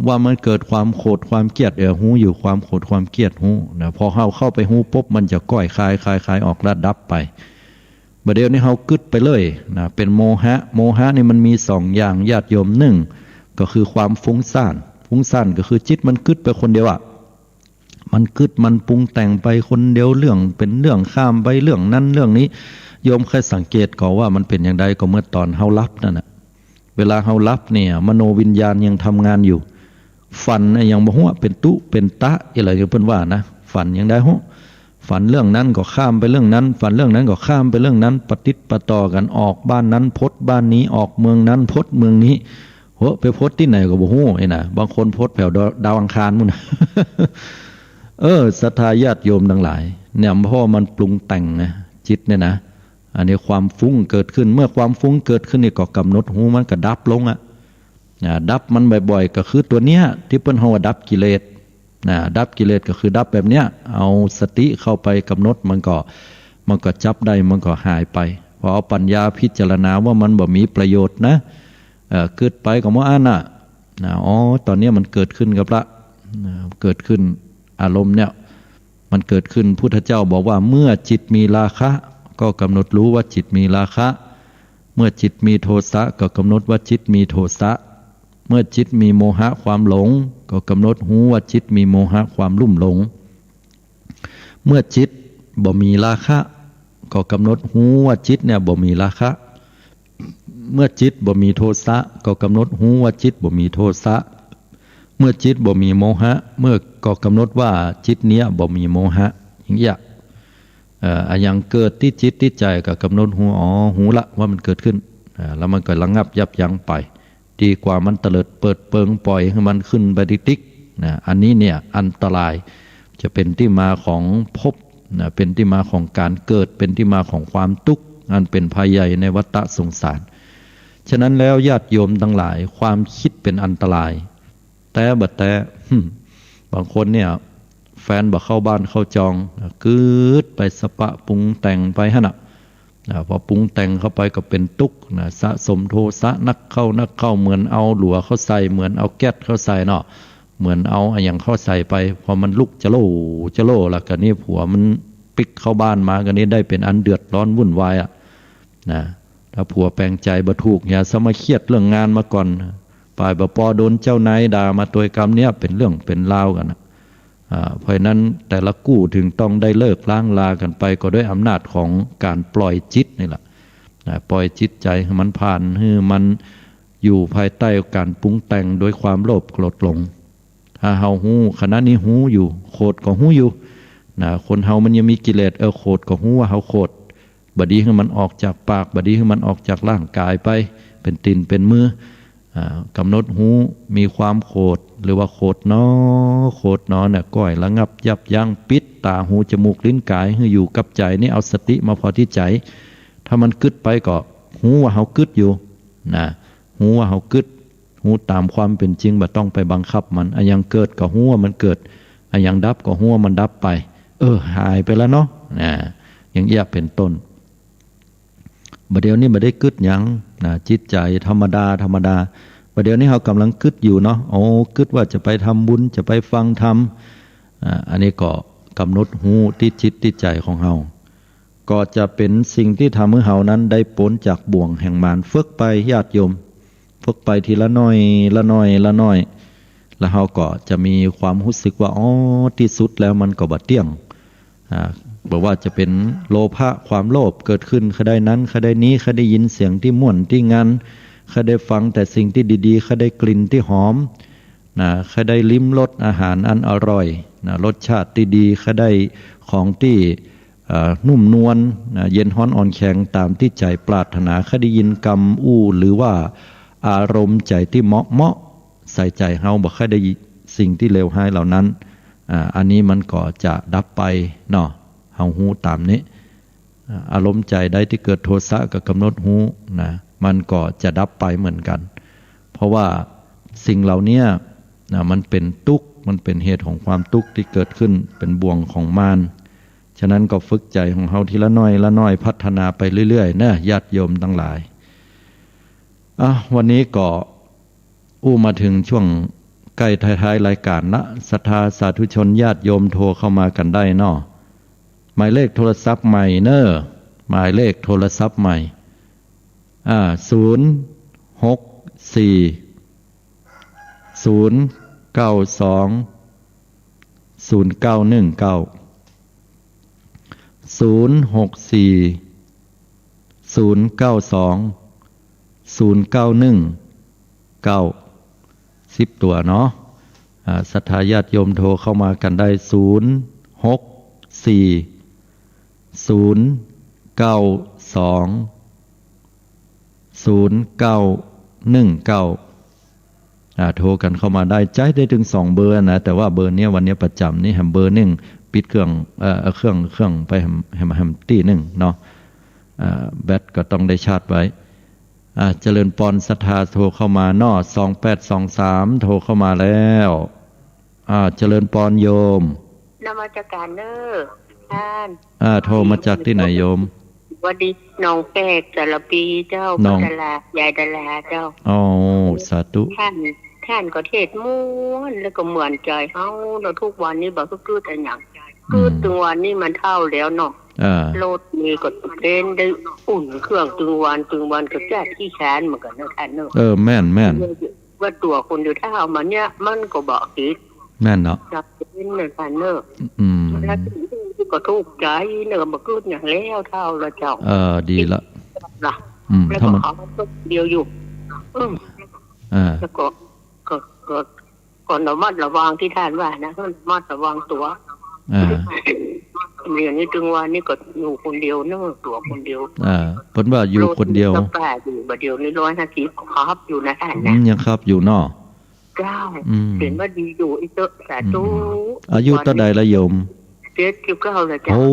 ว่ามันเกิดความโขดความเกลียด เออ ฮู้อยู่ ความโขดความเกลียดฮู้นะ พอเฮาเข้าไปฮู้ปุ๊บ มันจะก้อยคาย คาย คายออกแล้วดับไป บ่าเดี่ยวนี้เฮากึ๊ดไปเลยนะ เป๋นโมหะ โมหะนี่มันมีสองอย่าง ญาติโยม หนึ่ง ก็คือความฟุ้งซ่าน ฟุ้งซ่านก็คือจิตมันกึ๊ดไปคนเดียวอะ มันกึ๊ดมันปรุงแต่งไปคนเดียว เรื่องเป๋นเรื่อง ข้ามไปเรื่องนั้นเรื่องนี้ โยมเกยสังเกตก่อว่ามันเป๋นอย่างใด ก็เมื่อต๋อนเฮาหลับนั่นน่ะ เวลาเฮาหลับเนี่ย มโนวิญญาณยังทำงานอยู่ ฝันอะหยังบ่ฮู้ เป๋นตุ๊เป๋นตะ อะหยังเปิ้นว่านะ ฝันอย่างใดฮู้ ฝันเรื่องนั้นก็ข้ามไปเรื่องนั้น ฝันเรื่องนั้นก็ข้ามไปเรื่องนั้น ปะติดปะต่อกั๋น ออกบ้านนั้นพดบ้านนี้ ออกเมืองนั้นพดเมืองนี้ โห ไปพดตี้ไหนก็บ่ฮู้ไอ้นะ บางคนพดแถวดาว ดาวอังคารปู้น เออ ศรัทธาญาติโยมตังหลาย เนี่ย เพราะว่ามันปรุงแต่งนะ จิตเนี่ยนะ อันนี้ความฟุ้งเกิดขึ้น เมื่อความฟุ้งเกิดขึ้นนี่ก็ก๋ำหนดฮู้มันก็ดับลงอะ อ่า ดับมันบ่อยๆ ก็คือตั๋วเนี้ยตี้เปิ้นฮ้องว่าดับกิเลส นะ ดับกิเลสก็คือดับแบบเนี้ย เอาสติเข้าไปก๋ำหนดมันก็ มันก็จับได้ มันก็หายไป พอเอาปัญญาพิจารณาว่ามันบ่มีประโยชน์นะ เอ่อ กึ๊ดไปก็บ่อั้นน่ะ นะ อ๋อ ต๋อนเนี้ยมันเกิดขึ้นกับละ นะ เกิดขึ้นอารมณ์เนี่ย มันเกิดขึ้น พุทธเจ้าบอกว่า เมื่อจิตมีราคะ ก็ก๋ำหนดฮู้ว่าจิตมีราคะ เมื่อจิตมีโทสะ ก็ก๋ำหนดว่าจิตมีโทสะ เมื่อจิตมีโมหะความหลง ก็ก๋ำหนดฮู้ว่าจิตมีโมหะความลุ่มหลง เมื่อจิตบ่มีราคะ ก็ก๋ำหนดฮู้ว่าจิตเนี่ยบ่มีราคะ เมื่อจิตบ่มีโทสะ ก็ก๋ำหนดฮู้ว่าจิตบ่มีโทสะ เมื่อจิตบ่มีโมหะ เมื่อ ก็ก๋ำหนดว่าจิตเนี้ยบ่มีโมหะ อย่างเงี้ย เอ่อ อะหยังเกิดตี้จิตตี้ใจ๋ก็ก๋ำหนดฮู้ อ๋อ ฮู้ละว่ามันเกิดขึ้น อ่า แล้วมันก็ระงับยับยั้งไป ดีกว่ามันเตลิดเปิดเปิงปล่อยหื้อมันขึ้นไปติ๊กๆ นะ อันนี้เนี่ยอันตราย จะเป๋นตี้มาของภพนะ เป๋นตี้มาของก๋านเกิด เป๋นตี้มาของความตุ๊กข์ อันเป๋นภัยใหญ่ในวัฏฏะสงสาร ฉะนั้นแล้วญาติโยมตังหลาย ความกึ๊ดเป๋นอันตราย แต๊บ่แต๊ บางคนเนี่ย แฟนบ่เข้าบ้านเข้าจอง กึ๊ดไปสะปะปรุงแต่งไปหั้นน่ะ อ่า พอปรุงแต่งเข้าไปก็เป๋นตุ๊กข์นะ สะสมโทสะนักเข้านักเข้า เหมือนเอาหลัวเข้าใส่ เหมือนเอาแก๊สเข้าใส่เนาะ เหมือนเอาอะหยังเข้าใส่ไป พอมันลุกจะโล่จะโล่แล้ว ก็นี่ผัวมันปิ๊กเข้าบ้านมา ก็นี่ได้เป๋นอันเดือดร้อนวุ่นวายอะ นะ ถ้าผัวแป๋งใจ๋บ่ถูก อย่าสะมาเครียดเรื่องงานมาก่อน ฝ่ายบ่ปอโดนเจ้านายด่ามาตวยกำเนี่ย เป๋นเรื่องเป๋นราวกั๋นน่ะ อ่า เพราะฉะนั้นแต่ละกู้ถึงต้องได้เลิกล้างลากั๋นไป ก็ด้วยอำนาจของก๋านปล่อยจิตนี่แหละ นะ ปล่อยจิตใจ๋หื้อมันผ่าน หื้อมันอยู่ภายใต้ก๋านปรุงแต่งโดยความโลภโกรธหลง ถ้าเฮาฮู้ ขณะนี้ฮู้อยู่ โขดก็ฮู้อยู่ นะ คนเฮามันยังมีกิเลส เออ โขดก็ฮู้ว่าเฮาโขด บ่ดีหื้อมันออกจากปาก บ่ดีหื้อมันออกจากร่างก๋ายไป เป๋นตี๋นเป๋นมือ อ่า ก๋ำหนดฮู้ มีความโขด หรือว่าโขดหนอ โขดหนอเนี่ย ก้อยระงับยับยั้ง ปิดต๋าหูจ๋มูกลิ้นก๋าย หื้ออยู่กับใจ๋นี่ เอาสติมาผ่อตี้ใจ๋ ถ้ามันกึ๊ดไปก็ฮู้ว่าเฮากึ๊ดอยู่ นะ ฮู้ว่าเฮากึ๊ด ฮู้ต๋ามความเป๋นจริง บ่ต้องไปบังคับมัน อะหยังเกิดก็ฮู้ว่ามันเกิด อะหยังดับก็ฮู้ว่ามันดับไป เออ หายไปแล้วเนาะ นะ อย่างเอี้ยเป๋นต้น บ่าเดี่ยวนี้บ่ได้กึ๊ดหยัง นะ จิตใจ๋ธรรมดาธรรมดา บ่าเดี่ยวนี้เฮากำลังกึ๊ดอยู่เนาะ โอ้ กึ๊ดว่าจะไปทำบุญ จะไปฟังธรรม อ่า อันนี้ก็ก๋ำหนดฮู้ตี้จิตตี้ใจ๋ของเฮา ก็จะเป๋นสิ่งตี้ทำหื้อเฮานั้นได้ป๊นจากบ่วงแห่งมาร ฝึกไปญาติโยม ฝึกไปทีละหน้อย ละหน้อย ละหน้อย แล้วเฮาก็จะมีความฮู้สึกว่า อ๋อ ตี้สุดแล้วมันก็บ่เตี้ยง อ่า บ่ว่าจะเป๋นโลภะ ความโลภเกิดขึ้น ใค่ได้นั้น ใค่ได้นี้ ใค่ได้ยินเสียงตี้ม่วนตี้งัน ใค่ได้ฟังแต่สิ่งตี้ดีๆ ใค่ได้กลิ่นตี้หอม นะ ใค่ได้ลิ้มรสอาหารอันอร่อย นะ รสชาติตี้ดี ใค่ได้ของตี้ เอ่อ นุ่มนวล นะ เย็นฮ้อนอ่อนแข็งต๋ามตี้ใจ๋ปรารถนา ใค่ได้ยินกำอู้ หรือว่าอารมณ์ใจ๋ตี้เหมาะๆ ใส่ใจ๋เฮา บ่ใค่ได้สิ่งตี้เลวฮ้ายเหล่านั้น อ่า อันนี้มันก็จะดับไปเนาะ เฮาฮู้ต๋ามนี้ อ่า อารมณ์ใจ๋ใดตี้เกิดโทสะก็ก๋ำหนดฮู้นะ มันก็จะดับไปเหมือนกั๋น เพราะว่าสิ่งเหล่านี้นะ มันเป๋นตุ๊กข์ มันเป๋นเหตุของความตุ๊กข์ตี้เกิดขึ้น เป๋นบ่วงของมาร ฉะนั้นก็ฝึกใจ๋ของเฮาทีละหน้อยละหน้อย พัฒนาไปเรื่อยๆ นะ ญาติโยมตังหลาย อ่ะ วันนี้ก็อู้มาเถิงช่วงใก้ท้ายๆ รายก๋านละ ศรัทธาสาธุชนญาติโยมโทรเข้ามากั๋นได้เนาะ หมายเลขโทรศัพท์ใหม่เน่อ หมายเลขโทรศัพท์ใหม่ อ่า ศูนย์ หก สี่ ศูนย์ เก้า สอง ศูนย์ เก้า หนึ่ง เก้า ศูนย์ หก สี่ ศูนย์ เก้า สอง ศูนย์ เก้า หนึ่ง เก้า สิบตั๋วเนาะ อ่า ศรัทธาญาติโยมโทรเข้ามากั๋นได้ ศูนย์ หก สี่ ศูนย์ เก้า สอง ศูนย์ เก้า หนึ่ง เก้า อ่า โทรกั๋นเข้ามาได้ ใจ๊ได้เถิงสองเบอร์นะ แต่ว่าเบอร์เนี้ยวันเนี้ยประจ๋ำนี่ แหมเบอร์นึ่งปิดเครื่อง เอ่อ เอาเครื่อง เครื่องไปแหม แหม แหมตี้นึ่งเนาะ อ่า แบตก็ต้องได้ชาร์จไว้ อ่า เจริญปอน ศรัทธาโทรเข้ามาเนาะ สองแปดสองสาม โทรเข้ามาแล้ว อ่า เจริญปอนโยม นมัสก๋านเน่อ ต้าน อ่า โทรมาจากตี้ไหนโยม หวัดดี หนองแปก สารภีเจ้า หนอง ป้าดารา ยายดาราเจ้า อ๋อ สาธุ ต้าน ต้านก็เทศน์ม่วน แล้วก็เหมือนใจ๋เฮา แล้วทุกวันนี้บ่กึ๊ดอะหยัง กึ๊ด อืม ตึงวันนี้มันเฒ่าแล้วเนาะ อ่า รถนี่ก็เป๋นได้อุ่นเครื่องตึงวัน ตึงวันก็จัดขี้คร้านเหมือนกั๋นเนาะต้านเนาะ เออ แม่น แม่น ว่าตั๋วคนเดียวถ้าเอามาเนี่ย มันก็บ่ติด แม่นเนาะ จะเป็นเหมือนกั๋นเนอะ อืม แล้วก็ถูกใจ๋เนอะ บ่กึ๊ดหยังแล้วเฒ่าแล้วเจ้า เออ ดีละ ล่ะ อืม แล้วก็ ถ้ามัน เอาตัวเดียวอยู่ อืม อ่า แล้วก็ ก็ ก็ ก็ระมัดระวังตี้ต้านว่านะ ระมัดระวังตั๋ว อ่า เดี๋ยวนี้ตึงว่านี่ก็อยู่คนเดียวเนอะ ตั๋วคนเดียว อ่า เปิ้นว่าอยู่คนเดียว รถมีแต่ป้าอยู่ บ่าเดี่ยวนี้ร้อยห้าสิบก็ขับอยู่นะต้าน อื นะ ม ยังขับอยู่เนาะ เจ้า อืม เห็นว่าดีอยู่อีกเต๊อะ สาธุ อืม อายุเต้าใดละโยม เจ็ดสิบเก้าแล้วเจ้า โอ้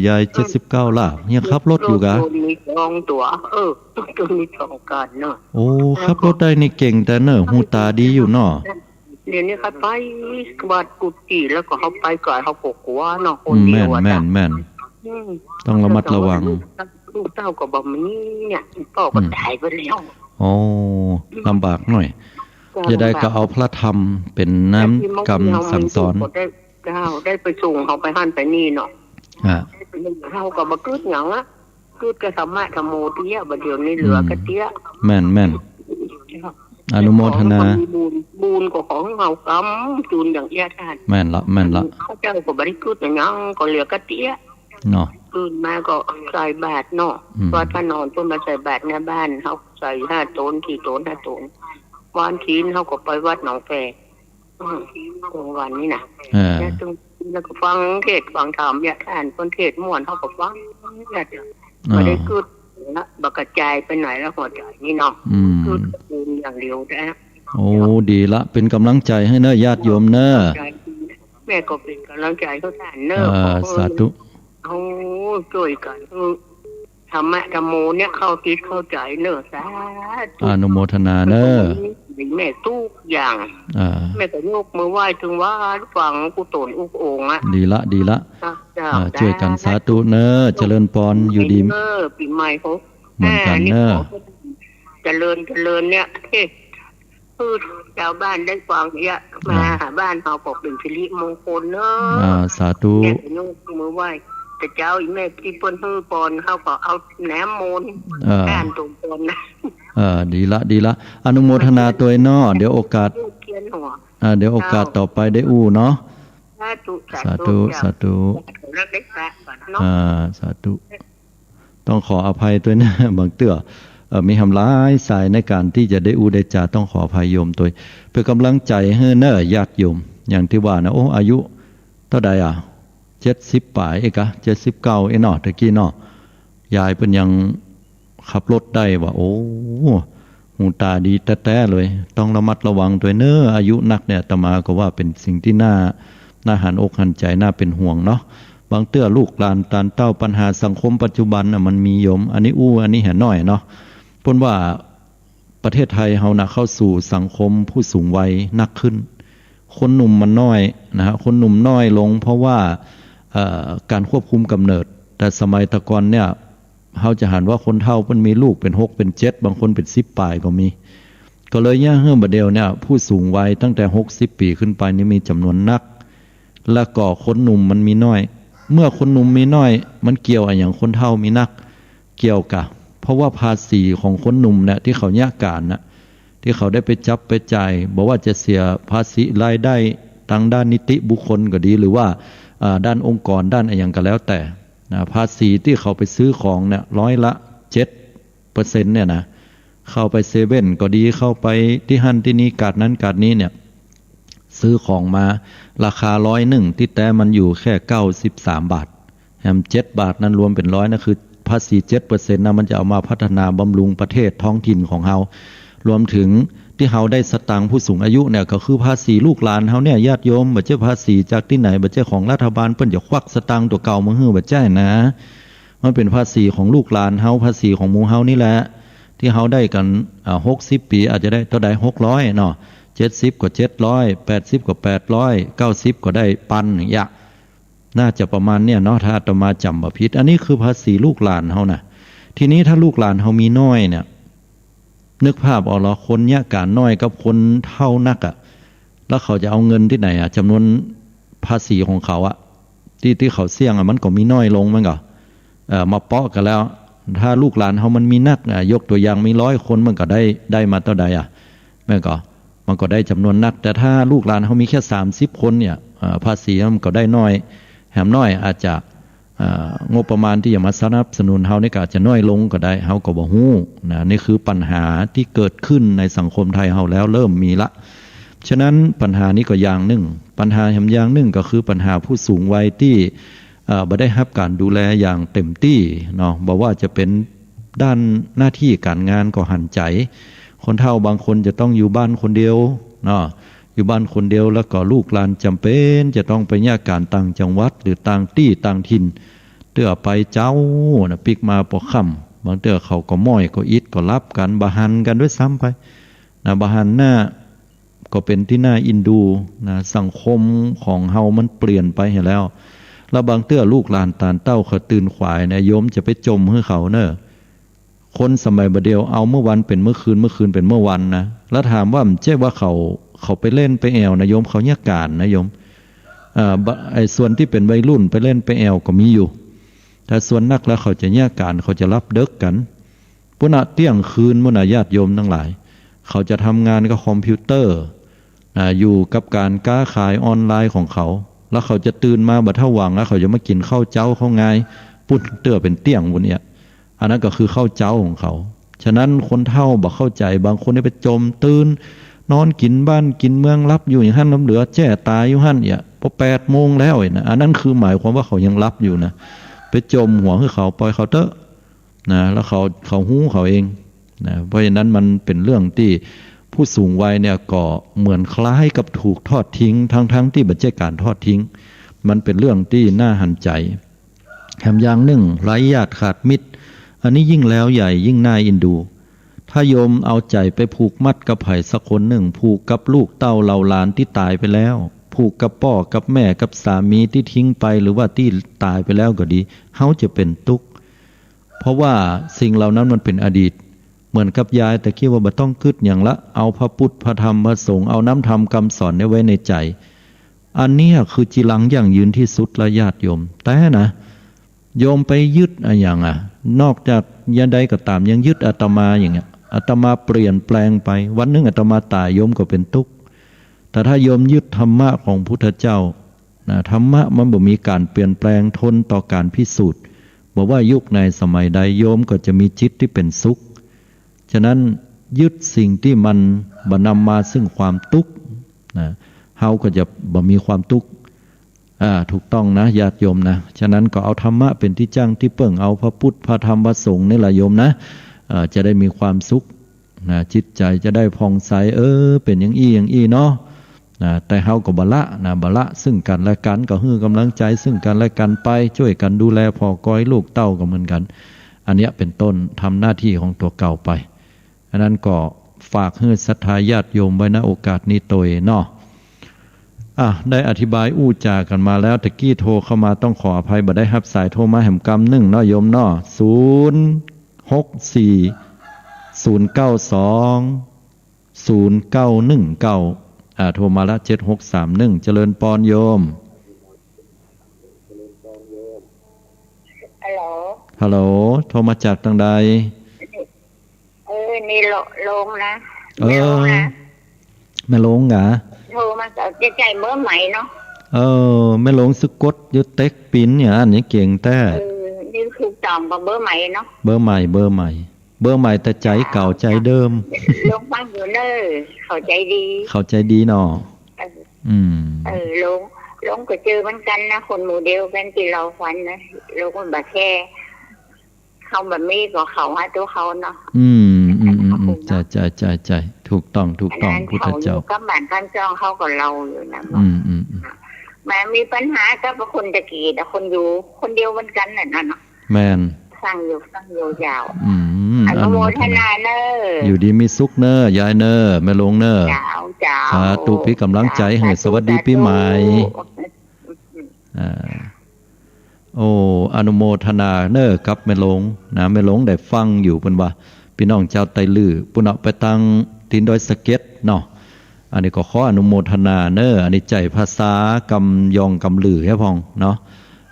ยายเจ็ดสิบเก้าละ ยังขับรถอยู่กะ รถยนต์มีสองตั๋ว เออ รถยนต์มีสองคันเนาะ โอ้ ขับรถได้นี่เก่งแต๊เนอะ หูต๋าดีอยู่เนาะ เดี๋ยวนี้ใครไปวัดกุฏิแล้วก็เขาไปไกลเขาก็กั๋วเนาะ คน อืม เดียวอะ แม่น เจ้า แม่น แม่น อืม ต้องระมัดระวัง ลูกเต้าก็บ่มีเนี่ย ป้อก็ อืม ต๋ายไปแล้ว โอ้ ลำบากหน่อย เจ้า จะได้ ลำบาก ก็เอาพระธรรมเป๋นน้ำกำสั่งสอน แต่ที่เมื่อกี้เขามีลูกก็ได้ เจ้า ได้ไปส่งเขาไปหั้นไปนี่เนาะ อ่ะ เขาก็บ่กึ๊ดหยังอะ กึ๊ดก็ธรรมะธรรมโมเตี้ย บ่าเดี่ยวนี้เหลือ อืม กะเตี้ย แม่น แม่น อนุโมทนา มีบุญ บุญก็ของเฮากำจุนอย่างเอี้ยต้าน แม่นละ แม่นละ ข้าเจ้าก็บ่ได้กึ๊ดหยังก็เหลือกะเตี้ยเนาะ ตื่นมาก็ใส่บาตรเนาะ อืม วัดพระนอนเปิ้นมาใส่บาตรหน้าบ้าน เฮาใส่ห้าตน สี่ตน ห้าตน วันศีลเฮาก็ไปวัดหนองแฝก อืม กลางวันนี่นะ เออ แล้วตึง แล้วก็ฟังเทศน์ฟังธรรมเนี่ย ต้านเปิ้นเทศน์ม่วน เฮาก็ฟังเนี่ย อ่า บ่ได้กึ๊ดนะ บ่กระจายไปไหนแล้วหัวใจ๋นี่เนาะ อืม กึ๊ดบุญอย่างเดียวนะ โอ้ ดีละ เป๋นก๋ำลังใจ๋หื้อเน่อ ญาติโยมเน่อ แม่ก็เป๋นก๋ำลังใจ๋หื้อต้านเน่อ เออ ขอหื้อ สาธุ โอ้ จ้วยกั๋น อืม ธรรมะธรรมโมเนี่ยเข้าจิตเข้าใจ๋เน่อ สาธุ อนุโมทนาเน่อ แม่ทุกอย่าง อ่า แม่ก็ยกมือไหว้เถิงว่าฟังกุศลอุกองค์อะ ดีละ ดีละ เจ้า อ่า จ้วยกั๋น สาธุเน่อ เจริญปอน อยู่ดี เออ ปี๋ใหม่เขา เหมือนกั๋นเน่อ อ่า นี่ขอเจริญ เจริญเนี่ย เทศน์ คือชาวบ้านได้ฟังเนี่ย อ่า มาหาบ้านเฮาก็เป๋นสิริมงคลเน่อ อ่า สาธุ เนี่ย ยกมือไหว้ แต่เจ้าอีแม่ตี้เปิ้นหื้อปอน เฮาก็เอาน้ำมนต์ เออ ต้านตรงปอนนะ เออ ดีละ ดีละ อนุโมทนาตวยเนาะ เดี๋ยวโอกาส เทียนหัว อ่า เดี๋ยวโอกาส เจ้า ต่อไปได้อู้เนาะ สาธุ สาธุ สาธุ เจ้า สาธุ ขอรับได้พระก่อนเนาะ อ่า สาธุ ต้องขออภัยตวยนะ บางเตื้อ เอ่อ มีหลำหลายสายในก๋านตี้จะได้อู้ได้จ๋า ต้องขออภัยโยมตวย เปื้อก๋ำลังใจ๋หื้อเน่อ ญาติโยม อย่างตี้ว่านะ โอ้ อายุเต้าใดอะ เจ็ดสิบป๋ายเอกอะ เจ็ดสิบเก้าเอเนาะ ตะกี้เนาะ ยายเปิ้นยังขับรถได้ว่า โอ้ หูต๋าดีแต๊ๆ เลย ต้องระมัดระวังตวยเน่อ อายุนักเนี่ย อาตมาก็ว่าเป๋นสิ่งตี้น่า น่าหันอกหันใจ๋ น่าเป๋นห่วงเนาะ บางเตื้อลูกหลานตานเต้า ปัญหาสังคมปัจจุบันน่ะมันมีโยม อันนี้อู้ อันนี้หาน้อยเนาะ เปิ้นว่าประเทศไทยเฮาน่ะเข้าสู่สังคมผู้สูงวัยนักขึ้น คนหนุ่มมันน้อยนะฮะ คนหนุ่มน้อยลง เพราะว่า เอ่อ ก๋านควบคุมก๋ำเนิด แต่สมัยตะก่อนเนี่ย เฮาจะหันว่าคนเฒ่าเปิ้นมีลูกเป๋นหกเป๋นเจ็ด บางคนเป๋นสิบป๋ายก็มี ก็เลยเยียะหื้อบ่าเดี่ยวเนี่ย ผู้สูงวัยตั้งแต่หกสิบปี๋ขึ้นไปนี่มีจ๋ำนวนนัก แล้วก็คนหนุ่มมันมีน้อย เมื่อคนหนุ่มมีน้อย มันเกี่ยวอะหยังคนเฒ่ามีนัก เกี่ยวกะ เพราะว่าภาษีของคนหนุ่มเนี่ย ตี้เขาเยียะก๋านน่ะ ตี้เขาได้ไปจับไปจ่าย บ่ว่าจะเสียภาษีรายได้ตางด้านนิติบุคคลก็ดี หรือว่า อ่า ด้านองค์กร ด้านอะหยังก็แล้วแต่ นะ ภาษีตี้เขาไปซื้อของเนี่ย ร้อยละเจ็ดเปอร์เซ็นต์เนี่ยนะ เข้าไปเซเว่นก็ดี เข้าไปตี้หั้นตี้นี่ ก๋าดนั้นก๋าดนี้เนี่ย ซื้อของมาราคาร้อยนึ่ง ตี้แต๊มันอยู่แค่เก้าสิบสามบาท แหมเจ็ดบาทนั้นรวมเป๋นร้อยนะ คือภาษีเจ็ดเปอร์เซ็นต์นะ มันจะเอามาพัฒนาบำรุงประเทศท้องถิ่นของเฮา รวมถึงตี้เฮาได้สตางค์ผู้สูงอายุเนี่ย ก็คือภาษีลูกหลานเฮาเนี่ย ญาติโยม บ่ใจ้ภาษีจากตี้ไหน บ่ใจ้ของรัฐบาล เปิ้นจะควักสตางค์ตั๋วเก่ามาหื้อ บ่ใจ้นะ มันเป๋นภาษีของลูกหลานเฮา ภาษีของหมู่เฮานี่แหละ ตี้เฮาได้กั๋น อ่า หกสิบปี๋ อาจจะได้เต้าใด หกร้อยเนาะ เจ็ดสิบก็เจ็ดร้อย แปดสิบก็แปดร้อย เก้าสิบก็ได้ปันอย่างเงี้ย น่าจะประมาณเนี่ยเนาะ ถ้าอาตมาจ๋ำบ่ผิด อันนี้คือภาษีลูกหลานเฮานะ ทีนี้ถ้าลูกหลานเฮามีน้อยเนี่ย นึกภาพเอาเหรอ คนเยียะก๋านน้อยกับคนเฒ่านักอะ แล้วเขาจะเอาเงินตี้ไหนอะ จ๋ำนวนภาษีของเขาอะ ตี้ ตี้เขาเสี้ยงอะ มันก็มีน้อยลง มันก็ เอ่อ มาเปาะกั๋นแล้ว ถ้าลูกหลานเฮามันมีนักอะ ยกตั๋วอย่างมีร้อยคน มันก็ได้ ได้มาเต้าใดอะ แม่นก่อ มันก็ได้จ๋ำนวนนัก แต่ถ้าลูกหลานเฮามีแค่สามสิบคนเนี่ย เอ่อ ภาษีมันก็ได้น้อย แหมน้อยอาจจะ เอ่อ งบประมาณตี้จะมาสนับสนุนเฮานี่ก็อาจจะน้อยลงก็ได้ เฮาก็บ่ฮู้นะ นี่คือปัญหาตี้เกิดขึ้นในสังคมไทยเฮาแล้ว เริ่มมีละ ฉะนั้นปัญหานี้ก็อย่างนึ่ง ปัญหาแหมอย่างนึ่งก็คือปัญหาผู้สูงวัยตี้ เอ่อ บ่ได้ฮับก๋านดูแลอย่างเต็มตี้เนาะ บ่ว่าจะเป๋นด้านหน้าตี้ก๋านงานก็หันใจ๋ คนเฒ่าบางคนจะต้องอยู่บ้านคนเดียวเนาะ อยู่บ้านคนเดียว แล้วก็ลูกหลานจ๋ำเป๋นจะต้องไปเยียะก๋านต่างจังหวัดหรือต่างตี้ต่างถิ่น เตื้อไปเจ๊านะ ปิ๊กมาปอค่ำ บางเตื้อเขาก็ม้อยก็อิดก็หลับกั๋น บ่หันกั๋นด้วยซ้ำไปนะ บ่หันหน้า ก็เป๋นตี้น่าอินดูนะ สังคมของเฮามันเปลี่ยนไปหั้นแล้ว แล้วบางเตื้อลูกหลานตานเต้าเขาตื่นขวายนะ โยมจะไปจ่มหื้อเขาเน่อ คนสมัยบ่าเดี่ยวเอาเมื่อวันเป๋นเมื่อคืน เมื่อคืนเป๋นเมื่อวันนะ แล้วถามว่า บ่ใจ้ว่าเขา เขาไปเล่นไปแอ่วนะโยม เขาเยียะก๋านนะโยม เอ่อ บ่ ไอ้ส่วนตี้เป๋นวัยรุ่นไปเล่นไปแอ่วก็มีอยู่ แต่ส่วนนักแล้วเขาจะเยียะก๋าน เขาจะหลับเดิ็กกั๋น ปู้นน่ะ เตี้ยงคืนปู้นน่ะ ญาติโยมตังหลาย เขาจะทำงานกับคอมพิวเตอร์ อ่า อยู่กับก๋านก๊าขายออนไลน์ของเขา แล้วเขาจะตื่นมาบ่าเท่าหว่าง แล้วเขาจะมากิ๋นข้าวเจ๊าเขาไง ปู้นเตื้อเป๋นเตี้ยงปู้นเนี่ย อันนั้นก็คือข้าวเจ๊าของเขา ฉะนั้นคนเฒ่าบ่เข้าใจ๋ บางคนนี่ไปจ่มตื่น นอนกิ๋นบ้านกิ๋นเมือง หลับอยู่อย่างหั้น ล้ำเหลือแจ้ต๋ายอยู่หั้นเนี่ย พอแปดโมงแล้วเนี่ยนะ อันนั้นคือหมายความว่าเขายังหลับอยู่นะ ไปจ่มหัวหื้อเขา ป่อยเขาเต๊อะ นะ แล้วเขา เขาฮู้เขาเองนะ เพราะฉะนั้นมันเป๋นเรื่องตี้ผู้สูงวัยเนี่ยก็เหมือนคล้ายกับถูกทอดทิ้ง ทั้งๆ ตี้บ่ใจ้ก๋านทอดทิ้ง มันเป๋นเรื่องตี้น่าหันใจ๋ แถมอย่างนึ่ง ไร้ญาติขาดมิตร อันนี้ยิ่งแล้วใหญ่ ยิ่งน่าอินดู ถ้าโยมเอาใจ๋ไปผูกมัดกับใผสักคนนึ่ง ผูกกับลูกเต้าเหล่าหลานตี้ต๋ายไปแล้ว ผูกกับป้อกับแม่ กับสามีตี้ทิ้งไป หรือว่าตี้ต๋ายไปแล้วก็ดี เฮาจะเป๋นตุ๊ก เพราะว่าสิ่งเหล่านั้นมันเป๋นอดีต เหมือนกับยายตะกี้ว่าบ่ต้องกึ๊ดหยังละ เอาพระพุทธ พระธรรม พระสงฆ์ เอาน้ำธรรมกำสอนเนี่ยไว้ในใจ๋ อันเนี้ยคือจีรังยั่งยืนตี้สุดละญาติโยม แต่นะ โยมไปยึดอะหยังอะ นอกจากยะใดก็ต๋าม ยังยึดอาตมาอย่างเงี้ย อาตมาเปลี่ยนแปลงไป วันนึ่งอาตมาต๋าย โยมก็เป๋นตุ๊ก แต่ถ้าโยมยึดธรรมะของพุทธเจ้า นะ ธรรมะมันบ่มีก๋านเปลี่ยนแปลง ทนต่อก๋านพิสูจน์ บ่ว่ายุคไหนสมัยใด โยมก็จะมีจิตตี้เป๋นสุข ฉะนั้นยึดสิ่งตี้มันบ่นำมาซึ่งความตุ๊กข์ นะ เฮาก็จะบ่มีความตุ๊กข์ อ่า ถูกต้องนะ ญาติโยมนะ ฉะนั้นก็เอาธรรมะเป๋นตี้จั้งตี้เปิ้ง เอาพระพุทธ พระธรรม พระสงฆ์นี่แหละโยมนะ เอ่อ จะได้มีความสุข นะ จิตใจ๋จะได้ผ่องใส เออ เป๋นอย่างอี้อย่างอี้เนาะ นะ แต่เฮาก็บ่ละนะ บ่ละซึ่งกั๋นและกั๋น ก็หื้อก๋ำลังใจ๋ซึ่งกั๋นและกั๋นไป จ้วยกั๋นดูแลผ่อกอยลูกเต้าก็เหมือนกั๋น อันเนี้ยเป๋นต้น ทำหน้าตี้ของตั๋วเก่าไป อันนั้นก็ฝากหื้อศรัทธาญาติโยมไว้ ณ โอกาสนี้ตวยเนาะ อ่ะ ได้อธิบายอู้จ๋ากั๋นมาแล้ว ตะกี้โทรเข้ามา ต้องขออภัย บ่ได้ฮับสาย โทรมาแหมกำนึ่งเนาะโยมเนาะ ศูนย์หกสี่ ศูนย์เก้าสอง ศูนย์เก้าหนึ่งเก้า อ่า โทรมาละ เจ็ดหกสามหนึ่ง เจริญปอนโยม ฮัลโหล ฮัลโหล โทรมาจากตางใด เออ นี่โล- โลงนะ เออ โลงนะ แม่หลวงกา โทรมา จะใจ๊เบอร์ใหม่เนาะ เออ แม่หลวงสะกดอยู่เต๊กปิ่นเนี่ย อันนี้เก่งแต๊ เออ นี่คือต๋องกับเบอร์ใหม่เนาะ เบอร์ใหม่ เบอร์ใหม่ เบอร์ใหม่แต่ใจ๋เก่าใจ๋เดิม โลงฟังอยู่เน่อ เข้าใจ๋ดี เข้าใจ๋ดีเนาะ เออ อืม เออ โลง โลงก็เจอเหมือนกั๋นนะ คนหมู่เดียวกั๋นตี้เฮาฝันนะ โลงมันบ่แค่ เขาบ่มีก็เขาหาตั๋วเขาเนาะ อืม อืม อืม อืม ใจ้ ใจ้ ใจ้ ใจ้ ถูกต้อง ถูกต้อง อันนั้น พุทธเจ้า เขาอยู่กับบ้านกับจ้องเขาก็เล่าอยู่นะ อืม อืม อืม แม่มีปัญหากับคนตะกี้ แต่คนอยู่คนเดียวเหมือนกั๋นน่ะเนาะ แม่น ฟังอยู่ ฟังอยู่เจ้า อืม อนุโมทนาเน่อ อยู่ดีมีสุขเน่อ ยายเน่อ แม่หลวงเน่อ เจ้า เจ้า สาธุ เป๋นก๋ำลังใจ๋หื้อ สาธุ สวัสดีปี๋ใหม่ สาธุ อ่า โอ้ อนุโมทนาเน่อกับแม่หลวงนะ แม่หลวงได้ฟังอยู่ เปิ้นว่า ปี้น้องจาวไตลื้อ ปู้นเนาะ ไปตางตี๋นดอยสะเก็ดเนาะ อันนี้ก็ขออนุโมทนาเน่อ อันนี้ใจ๊ภาษากำยองกำลือแฮะพ่องเนาะ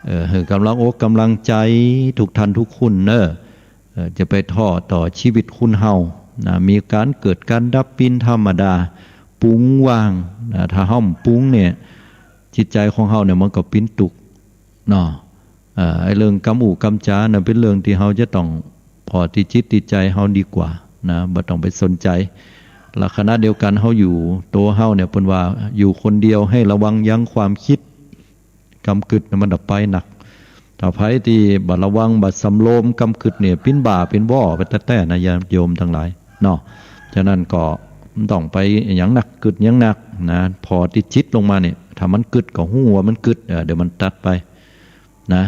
เออ หื้อก๋ำลังอกก๋ำลังใจ๋ทุกท่านทุกคนเน่อ เออ จะไปท้อต่อจีวิตคนเฮานะ มีก๋านเกิดก๋านดับเป๋นธรรมดา ปุ้งว้างนะ ถ้าเฮาบ่ปุ้งเนี่ย จิตใจ๋ของเฮาเนี่ยมันก็เป๋นตุ๊กข์เนาะ เอ่อ ไอ้เรื่องกำอู้กำจ๋าน่ะเป๋นเรื่องตี้เฮาจะต้องผ่อตี้จิตตี้ใจ๋เฮาดีกว่านะ บ่ต้องไปสนใจ๋ และขณะเดียวกั๋นเฮาอยู่ตั๋วเฮาเนี่ย เปิ้นว่าอยู่คนเดียวให้ระวังยั้งความกึ๊ด กำกึ๊ดน่ะมันจะไปหนัก ถ้าใผตี้บ่ระวัง บ่สำรวมกำกึ๊ดเนี่ย ปิ้นบ้าปิ้นวอไปแต๊ๆ นะ ญาติโยมตังหลายเนาะ ฉะนั้นก็บ่ต้องไปหยังนัก กึ๊ดหยังนักนะ ผ่อตี้จิตลงมาเนี่ย ถ้ามันกึ๊ดก็ฮู้ว่ามันกึ๊ด เออ เดี๋ยวมันตัดไปนะ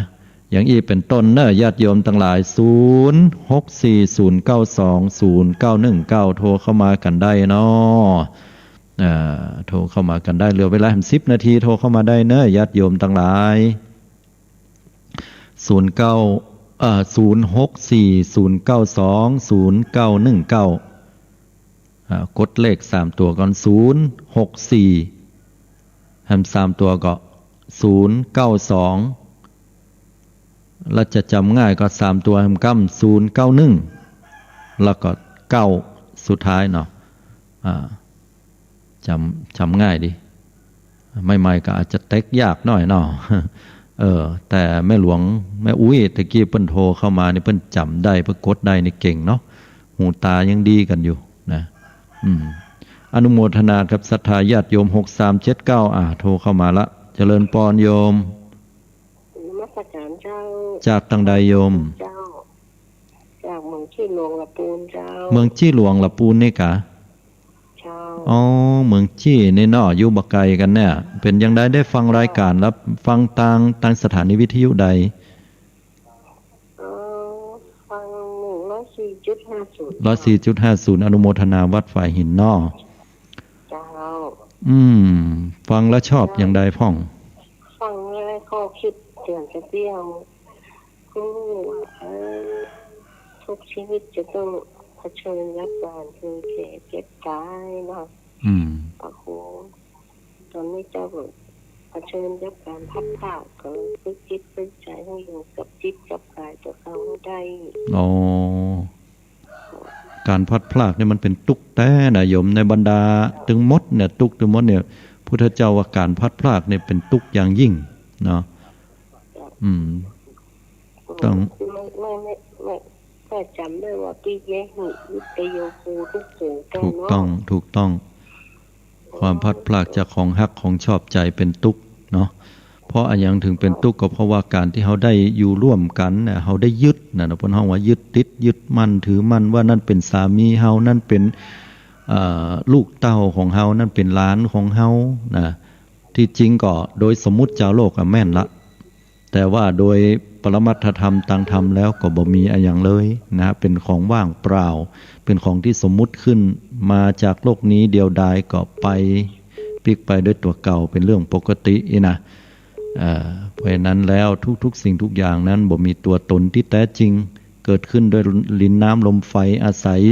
อย่างอี้เป๋นต้นเน่อ ญาติโยมตังหลาย ศูนย์ หก สี่ ศูนย์ เก้า สอง ศูนย์ เก้า หนึ่ง เก้า โทรเข้ามากั๋นได้เนาะ อ่า โทรเข้ามากั๋นได้ เหลือเวลาสิบนาที โทรเข้ามาได้เน่อ ญาติโยมตังหลาย ศูนย์ เก้า เอ่อ ศูนย์ หก สี่ ศูนย์ เก้า สอง ศูนย์ เก้า หนึ่ง เก้า อ่า กดเลขสามตั๋วก่อน ศูนย์ หก สี่ แหมสามตั๋วก็ ศูนย์ เก้า สอง แล้วจะจ๋ำง่ายก็สามตั๋วแหมก้ำ ศูนย์ เก้า หนึ่ง แล้วก็ เก้า สุดท้ายเนาะ อ่า จ๋ำ จ๋ำง่ายดี ใหม่ๆ ก็อาจจะเต๊กยากหน้อยเนาะ เออ แต่แม่หลวง แม่อุ๊ย ตะกี้เปิ้นโทรเข้ามานี่ เปิ้นจ๋ำได้ เปิ้นกดได้นี่เก่งเนาะ หูตายังดีกั๋นอยู่นะ อืม อนุโมทนากับศรัทธาญาติโยม หกสามเจ็ดเก้า อ่า โทรเข้ามาละ เจริญปอนโยม นมัสการเจ้า จากตังใดโยม เจ้า จากเมืองจี้หลวงละปูนเจ้า เมืองจี้หลวงละปูนนี่กา เจ้า อ๋อ เมืองจี้นี่เนาะ อยู่บ่ไก๋กั๋นเนี่ย เป๋นจังใด ได้ฟังรายการ เจ้า แล้วฟังตาง ตางสถานีวิทยุใด เอ่อ ฟังหนึ่งร้อยสี่จุดห้าศูนย์ ร้อยสี่จุดห้าศูนย์ อนุโมทนาวัดฝายหินเนาะ เจ้า อืม ฟังแล้วชอบอย่างใดพ่อง ฟังแล้วก็กึ๊ดเตื๋อนจะเตี้ยว ฮู้ว่า เออ ทุกชีวิตจะต้องเผชิญกับก๋านเกิดแก่เจ็บต๋ายเนาะ อืม พระครู ต๋อนนี้เจ้าก็เผชิญกับก๋านพลัดพราก ก็เลยฝึกจิตฝึกใจ๋หื้ออยู่กับจิตกับก๋ายตั๋วเก่าได้ อ๋อ ก๋านพลัดพรากนี่มันเป๋นตุ๊กข์แต๊นะโยม ในบรรดาตึงหมดเนี่ย ตุ๊กข์ตึงหมดเนี่ย พุทธเจ้าว่าก๋านพลัดพรากเนี่ยเป๋นตุ๊กข์อย่างยิ่งเนาะ อืม ต้อง ไม่ ไม่ ไม่ ไม่ แม่จ๋ำได้ว่าตี้เย้ยหื้อ วิทยุครูทุกข์สูงแต๊เนาะ ถูกต้อง ถูกต้อง ความพลัดพรากจากของฮักของชอบใจ๋เป๋นตุ๊กข์เนาะ เพราะอะหยังเถิงเป๋นตุ๊กข์ ก็เพราะว่าก๋านตี้เฮาได้อยู่ร่วมกั๋นน่ะ เฮาได้ยึดน่ะนะ เปิ้นฮ้องว่ายึดติด ยึดมั่นถือมั่น ว่านั่นเป๋นสามีเฮา นั่นเป๋น เอ่อ ลูกเต้าของเฮา นั่นเป๋นหลานของเฮานะ ตี้จริงก็โดยสมมุติจาวโลกอะแม่นละ แต่ว่าโดยปรมัตถธรรมตางธรรมแล้วก็บ่มีอะหยังเลยนะ เป๋นของว่างเปล่า เป๋นของตี้สมมุติขึ้นมาจากโลกนี้เดียวดายก็ไปปิ๊กไปด้วยตั๋วเก่า เป๋นเรื่องปกติอี้นะ เอ่อ เพราะฉะนั้นแล้วทุกๆ สิ่งทุกอย่างนั้นบ่มีตั๋วตนตี้แต๊จริง เกิดขึ้นด้วยดินน้ำลมไฟ อาศัย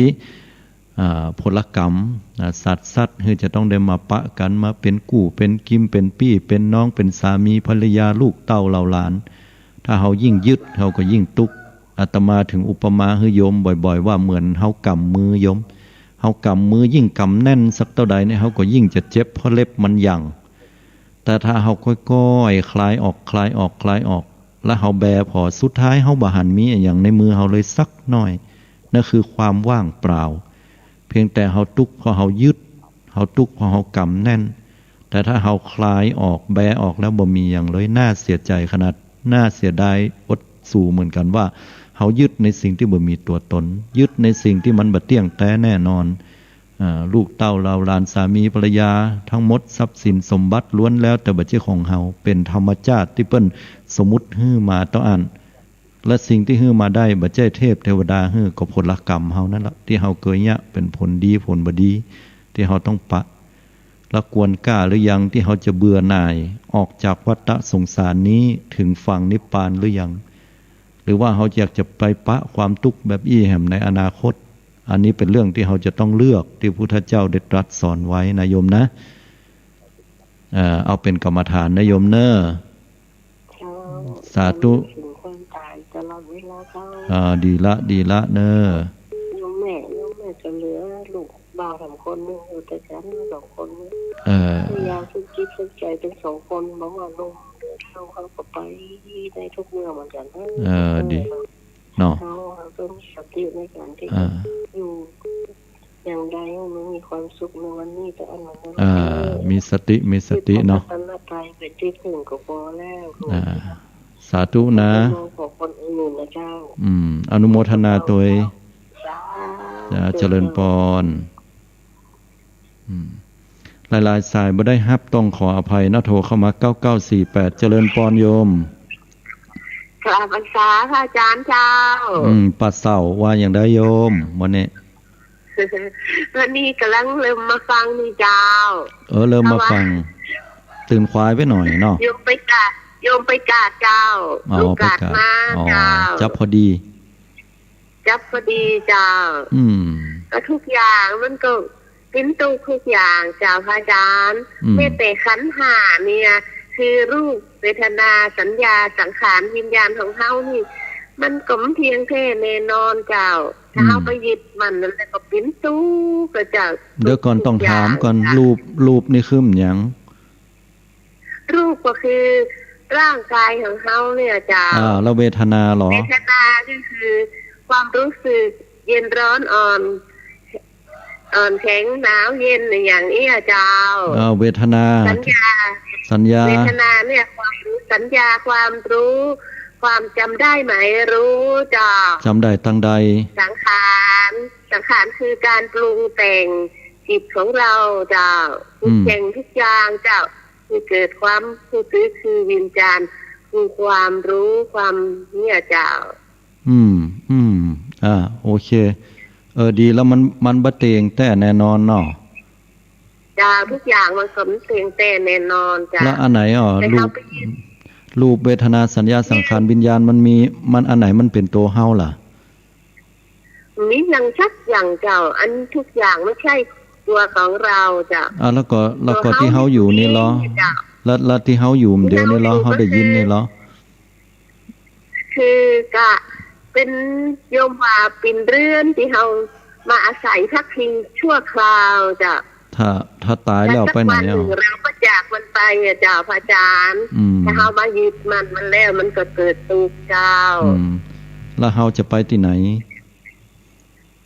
อ่า ผลกรรม อ่า สัตว์ สัตว์ หื้อจะต้องได้มาปะกั๋น มาเป๋นกู้ เป๋นกิม เป๋นปี้ เป๋นน้อง เป๋นสามีภรรยา ลูกเต้าเหล่าหลาน ถ้าเฮายิ่งยึด เฮาก็ยิ่งตุ๊กข์ อาตมาเถิงอุปมาหื้อโยมบ่อยๆ ว่าเหมือนเฮากำมือโยม เฮากำมือยิ่งกำแน่นสักเต้าใดเนี่ย เฮาก็ยิ่งจะเจ็บ เพราะเล็บมันหยั่ง แต่ถ้าเฮาก้อยๆ คลายออก คลายออก คลายออก แล้วเฮาแบผ่อ สุดท้ายเฮาบ่หันมีอะหยังในมือเฮาเลยสักหน้อย นั่นคือความว่างเปล่า เพียงแต่เฮาตุ๊กข์เพราะเฮายึด เฮาตุ๊กข์เพราะเฮากำแน่น แต่ถ้าเฮาคลายออก แบออกแล้วบ่มีหยังเลย น่าเสียใจ๋ขนาด น่าเสียดายอดสูเหมือนกั๋นว่า เฮายึดในสิ่งตี้บ่มีตั๋วตน ยึดในสิ่งตี้มันบ่เตี้ยงแต๊แน่นอน อ่า ลูกเต้าเหล่าหลาน สามีภรรยา ตังหมดทรัพย์สินสมบัติล้วนแล้วแต่บ่ใจ้ของเฮา เป๋นธรรมจาติตี้เปิ้นสมมุติหื้อมาเต้าอั้น และสิ่งตี้หื้อมาได้บ่ใจ้เทพเทวดาหื้อ ก็ผลกรรมเฮานั่นละ ตี้เฮาเกยเยียะ เป๋นผลดีผลบ่ดี ตี้เฮาต้องปะ และควรกล้าหรือยังตี้เฮาจะเบื่อหน่ายออกจากวัฏฏะสงสารนี้ เถิงฝั่งนิพพานหรือยัง หรือว่าเฮาอยากจะไปปะความตุ๊กข์แบบอี้แหมในอนาคต อันนี้เป๋นเรื่องตี้เฮาจะต้องเลือก ตี้พุทธเจ้าได้ตรัสสอนไว้นะโยมนะ เอ่อ เอาเป๋นกรรมฐานนะโยมเน่อ เจ้า สาธุ ถึงความต๋ายตลอดเวลาเจ้า อ่า ดีละ ดีละเน่อ โยมแม่ โยมแม่จะเหลือลูกบ่าวสองคนนึ่ง อยู่ตวยกั๋นสองคนนึ่ง เออ พยายามฝึกจิตฝึกใจ๋ตึงสองคน บ่ว่าหนุ่มหรือเฒ่า เฮาก็ไปได้ทุกเมื่อเหมือนกั๋นเน่อ เออ ดี เนาะ เฮา เฮาต้องมีสติในก๋านตี้ อ่า อยู่อย่างใดหื้อมันมีความสุขในวันนี้เต้าอั้น อ่า มีสติ มีสติเนาะ รัตนตรัยเป๋นตี้พึ่งก็พอแล้ว อ่า สาธุนะ ของคนอื่นนะเจ้า อืม อนุโมทนาตวย เจ้า จ้า เจริญปอน อืม หลายๆ สายบ่ได้ฮับ ต้องขออภัยนะ โทรเข้ามา เก้าเก้าสี่แปด เจริญปอนโยม กราบพรรษาพระอาจารย์เจ้า อืม ป้าเศร้าว่าอย่างใดโยม วันนี้ วันนี้ก่ำลังเริ่มมาฟังนี่เจ้า เออ เริ่มมาฟัง เพราะว่า ตื่นขวายไปหน่อยเนาะ โยมไปกาด โยมไปกาดเจ้า อ๋อ ลูกกาด ไปกาด มา อ๋อ เจ้า จับพอดี จับพอดีเจ้า อืม ก็ทุกอย่างมันก็เป๋นตุ๊กข์ทุกอย่างเจ้าพระอาจารย์ อืม แม้แต่ขันธ์ห้าเนี่ย คือรูป เวทนา สัญญา สังขาร วิญญาณของเฮานี่ มันก็บ่เที่ยงแท้แน่นอนเจ้า ถ้า อืม เฮาไปยึดมั่นนั่นแหละก็เป๋นตุ๊กข์เจ้า เดี๋ยวก่อน ตุ๊กข์ ต้องถามก่อน ทุกอย่างเจ้า รูป รูปนี่คือหยัง รูปก็คือร่างกายของเฮาเนี่ยเจ้า อ่า แล้วเวทนาหรอ เวทนาก็คือความรู้สึกเย็นร้อนอ่อน อ่อนแข็งหนาวเย็นอย่างเอี้ยเจ้า อ่า เวทนา สัญญา สัญญา เวทนาเนี่ยความรู้ สัญญาความรู้ ความจำได้หมายรู้เจ้า จำได้ตังใด สังขาร สังขารคือการปรุงแต่งจิตของเราเจ้า อืม ปรุงแต่งทุกอย่างเจ้า คือเกิดความรู้สึก คือวิญญาณ คือความรู้ ความเนี่ยเจ้า อืม อืม อ่า โอเค เออ ดีแล้ว มัน มันบ่เตียงแต๊แน่นอนเนาะ เจ้า ทุกอย่างมันก็บ่เตียงแต๊แน่นอนเจ้า แล้วอันไหนอ่ะ แต่ รูป เฮาไปยึด รูป เวทนา สัญญา สังขาร วิญญาณ มันมี มันอันไหนมันเป๋นตั๋วเฮาล่ะ มีอย่างสักอย่างเจ้า อันทุกอย่างไม่ใช่ตัวของเราเจ้า อ่า แล้วก็ แล้วก็ ตั๋วเฮา ตี้เฮาอยู่นี่ลอ เจ้า แล้ว แล้วตี้เฮาอยู่เดี๋ยวนี้ลอ ตี้เฮาอยู่ เฮาได้ยินนี่ลอ คือก็เป๋น โยมว่าเป๋นเรือนตี้เฮามาอาศัยพักพิงชั่วคราวเจ้า ถ้า ถ้าต๋ายแล้วไปไหนอ่ะ สักวันหนึ่งเราก็จากมันไปอ่ะเจ้าพระอาจารย์ อืม ถ้าเฮามายึดมั่นมันแล้วมันก็เกิดตุ๊กข์เจ้า อืม แล้วเฮาจะไปตี้ไหน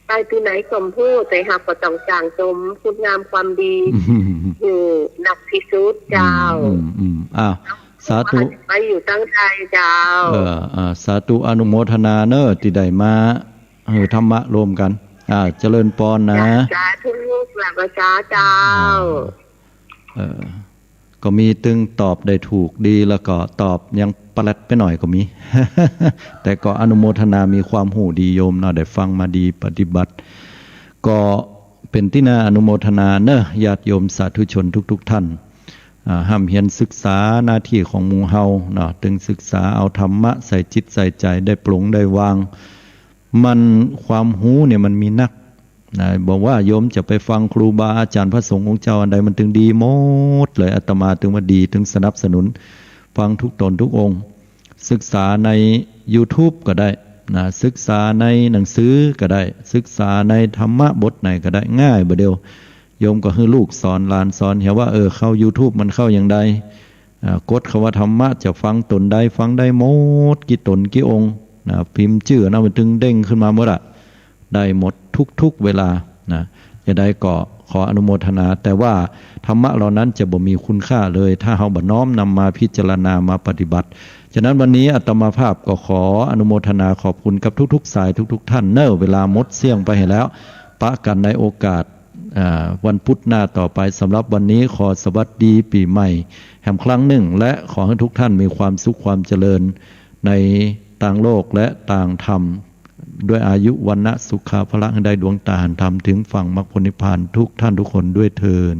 ไปตี้ไหนก็บ่ฮู้ แต่เฮาก็ต้องสั่งสมคุณงามความดี อยู่นักที่สุดเจ้า อืม อืม อืม อ้าว สาธุ ไปอยู่ตังใดเจ้า เออ อ่า สาธุ อนุโมทนาเน่อ ตี้ได้มาหื้อธรรมะร่วมกั๋น อ่า เจริญปอนนะ สาธุ กราบพระอาจารย์เจ้า อ่า เออ ก็มีตึงตอบได้ถูกดี แล้วก็ตอบยังปะแล็ดไปหน่อยก็มี แต่ก็อนุโมทนา มีความฮู้ดีโยมเนาะ ได้ฟังมาดี ปฏิบัติ ก็เป๋นตี้น่าอนุโมทนาเน่อ ญาติโยมสาธุชนทุกๆ ท่าน อ่า ฮ่ำเฮียนศึกษาหน้าตี้ของหมู่เฮาเนาะ ตึงศึกษาเอาธรรมะใส่จิตใส่ใจ๋ ได้ปลงได้วาง มัน ความฮู้เนี่ยมันมีนัก นะ บ่ว่าโยมจะไปฟังครูบาอาจ๋ารย์พระสงฆ์องค์เจ้าอันใด มันตึงดีหมดเลย อาตมาตึงว่าดี ตึงสนับสนุน ฟังทุกต๋นทุกองค์ ศึกษาในยูทูบก็ได้นะ ศึกษาในหนังสือก็ได้ ศึกษาในธรรมะบทไหนก็ได้ ง่ายบ่าเดี่ยว โยมก็หื้อลูกสอน หลานสอน เหียว่า เออ เข้ายูทูบมันเข้าอย่างใด อ่า กดเข้าว่าธรรมะจะฟังต๋นใด ฟังได้หมด กี่ต๋นกี่องค์นะ พิมพ์จื้อนะ มันตึงเด้งขึ้นมาหมดอะ ได้หมดทุกๆ เวลานะ จะได้ก็ขออนุโมทนา แต่ว่าธรรมะเหล่านั้นจะบ่มีคุณค่าเลย ถ้าเฮาบ่น้อมนำมาพิจารณามาปฏิบัติ ฉะนั้นวันนี้อาตมาภาพก็ขออนุโมทนาขอบคุณกับทุกๆ สายทุกๆ ท่านเน่อ เวลาหมดเสี้ยงไปแล้ว ปะกั๋นในโอกาส อ่า วันพุธหน้าต่อไป สำหรับวันนี้ขอสวัสดีปี๋ใหม่แหมครั้งนึ่ง และขอหื้อทุกท่านมีความสุขความเจริญในตางโลกและตางธรรม ด้วยอายุวรรณะสุขะพละ หื้อได้ดวงต๋าหันธรรม เถิงฝั่งมรรคผลนิพพานทุกท่านทุกคนด้วยเทอญ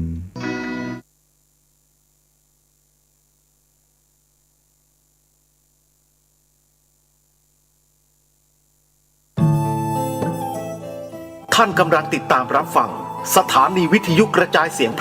ท่านกำลังติดตามรับฟังสถานีวิทยุกระจายเสียง